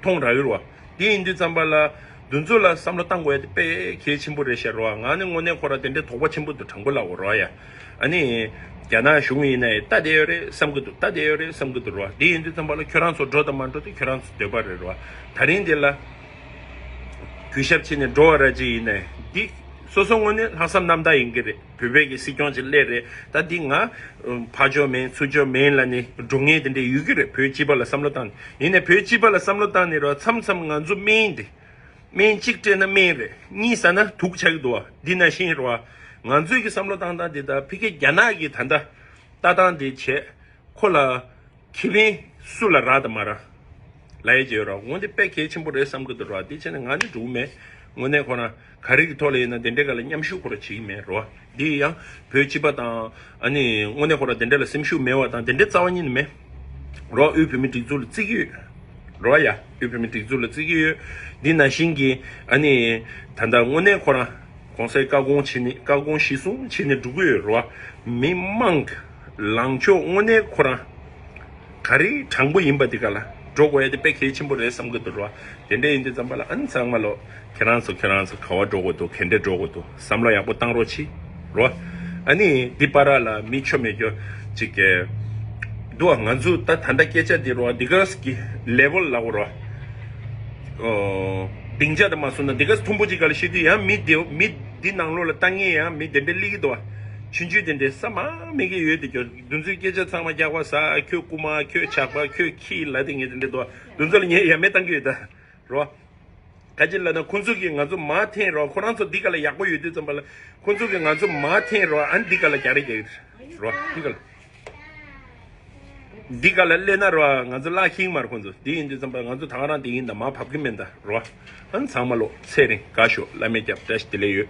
མཐོང་རག་གི་རེད་བ། འདི་ཡིན་དུས་ཙམ་པ་ལ་ འདི་ཚོ་ལ་བསམ་བློ་བཏང་དགོས་ཡ་དེ་དཔེ་གལ་ཆེན་པོ་རེད་ཤག་རོ། ང་ནི་དངོས་གནས་ཁོ་ར་དེ་འདྲའི་དོགས་པ་ཆེན་པོ་འདུག་དྲང་པོ་ལབ་དགོས་རོ་ཡ། ཨ་ནི་རྒྱ་ནག་གཞུང་ཡིན་ནའི་ལྟ་བསྡད་ཡོད་རེད་བསམ་གི་འདུག་ལྟ་བསྡད་ཡོད་རེད་བསམ་གི་འདུག་རོ། དེ་ཡིན་དུས་ཙམ་པ་ལ་ཁྱོད་རང་ཚོ་འགྲོ་དང་མ་འགྲོ་དེ་ཁྱོད་རང་ཚོ་འདོད་པ་རེད་རོ། ད་རིང་འདི་ལ་གུས་ཞབས་བྱས་ནས་འགྲོ་བ་ར་ཅིག་ཡིན་ནའི་འདི་སོ་སོ་དངོས་གནས་ལྷག་བསམ་རྣམ་དག་ཡིན་གི་རེད། བོད་པའི་གི་སྲིད་སྐྱོང་ཅིག་སླེབས་རེད། ད་འདི་ང་ཕར་ཕྱོགས་མིན་ཚུར་ཕྱོགས་མིན་ལབ་ནས་འགྲོ་མཁན་དེ་འདྲ་ཡོད་གི་རེད། བོད་སྤྱི་པ་ལ་བསམ་བློ་བཏང་ནས་ཡིན་ནའི་བོད་སྤྱི་པ་ལ་བསམ་བློ་བཏང་ནས་རོ། མཚམས་མཚམས་ང་ཚོ་སྨན་དེ་སྨན་གཅིག་སྤྲད་ན་སྨན་རེད། གཉིས་ཟ་ན་དུག་ཆགས་ཀྱི་འདུག་བ། འདི་ནང་བཞིན་རེད་བ། ང་ཚོའི་གི་བསམ་བློ་བཏང་སྟངས་འདི་དང་ཕ་གི་རྒྱ་ནག་གི་ད་ལྟ་ལྟ་སྟངས་འདི་བྱས་ཁོ་ལ་ཁེ་ཕན་སུ་ལ་རག་དང་མ་རག་ལབ་ཡས་ཅིག་ཡོད་རེད་བ། འོ་འདི་དཔེ་གལ་ཆེན་པོ་རེད་བསམ་གི་འདུག་རེད་བ། འདི་བྱས་ནས་ང་ནི་འགྲོ་གི་མེད། དངོས་གནས་ཁོ་རང་ག་རེ་གི་ཐོག་ལ་ཡིན་ན་དེ་འདྲའི་སྒང་ལ་མཉམ་ཞུགས་ཁོ་རང་བྱེད་ཀྱི་མེད་རེད་བ། འདི་ཡང་བོད་སྤྱི་པ་དང་ཨ་ནི་དངོས་གནས་ཁོ་རང་དེ་འདྲ་ལ་སེམས་ཤུགས་མེད་པ་དང་དེ་འདྲའི་རྩ་བ་ཉིད་ནས་མེད་རོ། དབུས་བོད་མིའི་སྒྲིག་འཛུགས་ལ་བརྩི་གི་ཡོད་རོ། ཡ་དབུས་བོད་མིའི་སྒྲིག་འཛུགས་ལ་བརྩི་གི་ཡོད། འདི་ནང་བཞིན་གྱི་ཨ་ནི་ད་ལྟ་དངོས་གནས་ཁོ་རང་གོང་གསལ་བཀའ་དགོངས་བྱས་ནས་བཀའ་དགོངས་གཞིར་བཟུང་བྱས་ནས་འགྲོ་གི་ཡོད་རོ། མི་མང་གི་ལངས་ཕྱོགས་དངོས་གནས་ཁོ་རང་ག་རེ་དྲང་པོ་ཡིན་པ་དེ་ག་ལ་འགྲོ་དགོས་ཡ་དེ་དཔེ་གལ་ཆེན་པོ་རེད་བསམ་གི་འདུག་རོ། དེ་འདྲ་ཡིན་དུས་ཙམ་པ་ལ་ཨ་ནི་ཚང་མ་ལོ་ཁྱེད་རང་ཚོ་ཁྱེད་རང་ཚོ་ག་བ་འགྲོ་དགོས་འདུག་ག་འདྲ་འགྲོ་དགོས་འདུག་བསམ་བློ་ཡག་པོ་བཏང་རོགས་གྱིས་རོ། ཨ་ནི་འདི་པ་ར་ལ་མི་ཆོ་མེད་རྒྱུ་ཅིག་གི་འདུག་ང་ཚོ་ད་ད་ལྟ་སྐད་ཆ་འདི་རོ་འདི་ག་གི་ལེ་ཝལ་ལ་འོ་རོ། ཨོ། སྡིངས་ཆ་དང་མ་སོང་ན་འདི་ག་མཐོན་པོ་ཅིག་ག་ལ་བཤད་དུས་ཡང་མི་འདི་མི་འདི་ནང་ལོགས་ལ་ལྟ་མཁན་ཡང་མི་དེ་འདྲ་སླེབས་ཀྱི་འདུག་བ། ཆུང་ཆུང་དེ་འདྲའི་ས་མ་མི་གི་ཡོད་དེ་ཀྱང་འདི་ཚོའི་སྐད་ཆ་ཚང་མ་རྒྱག་པ་ས་ཁྱོད་རྐུ་མ་ཁྱོད་ཇག་པ་ཁྱོད་ཁྱི་ལ་དེ་ངས་དེ་འདྲ་འདུག་བ། འདི་ཚོ་ལ་ངས་ཡ་མེད་བཏང་གི་ཡོད་ད། རོ། ག་ཅི་ལབ་ན་ཁོང་ཚོ་གིས་ང་ཚོ་མར་འཐེན་རོ། ཁོ་རང་ཚོ་འདི་ག་ལ་ཡག་པོ་ཡོད་དུས་ཙམ་པ་ལ་ཁོང་ཚོ་གིས་ང་ཚོ་མར་འཐེན་རོ། ཨ་འདི་ག་ལ་རྒྱག་རེ་རྒྱག་གི་རོ། འདི་ག་ལ་འདི་ག་ལ་སླེབས་ན་རོ། ང་ཚོ་བརླག་ཤེས་མ་རེད་ཁོང་ཚོ། འདི་ཡིན་དུས་ཙམ་པ་ང་ཚོ་ད་ག་རང་འདི་ཡིན་ད་མར་བབས་ཀྱི་མེད་ད་རོ། ཨ་ཚང་མ་ལོ་ཚེ་རིང་དགའ་ཤོག་བླ་མའི་སྐྱབས་བཀྲ་ཤིས་བདེ་ལེགས་ཡོད།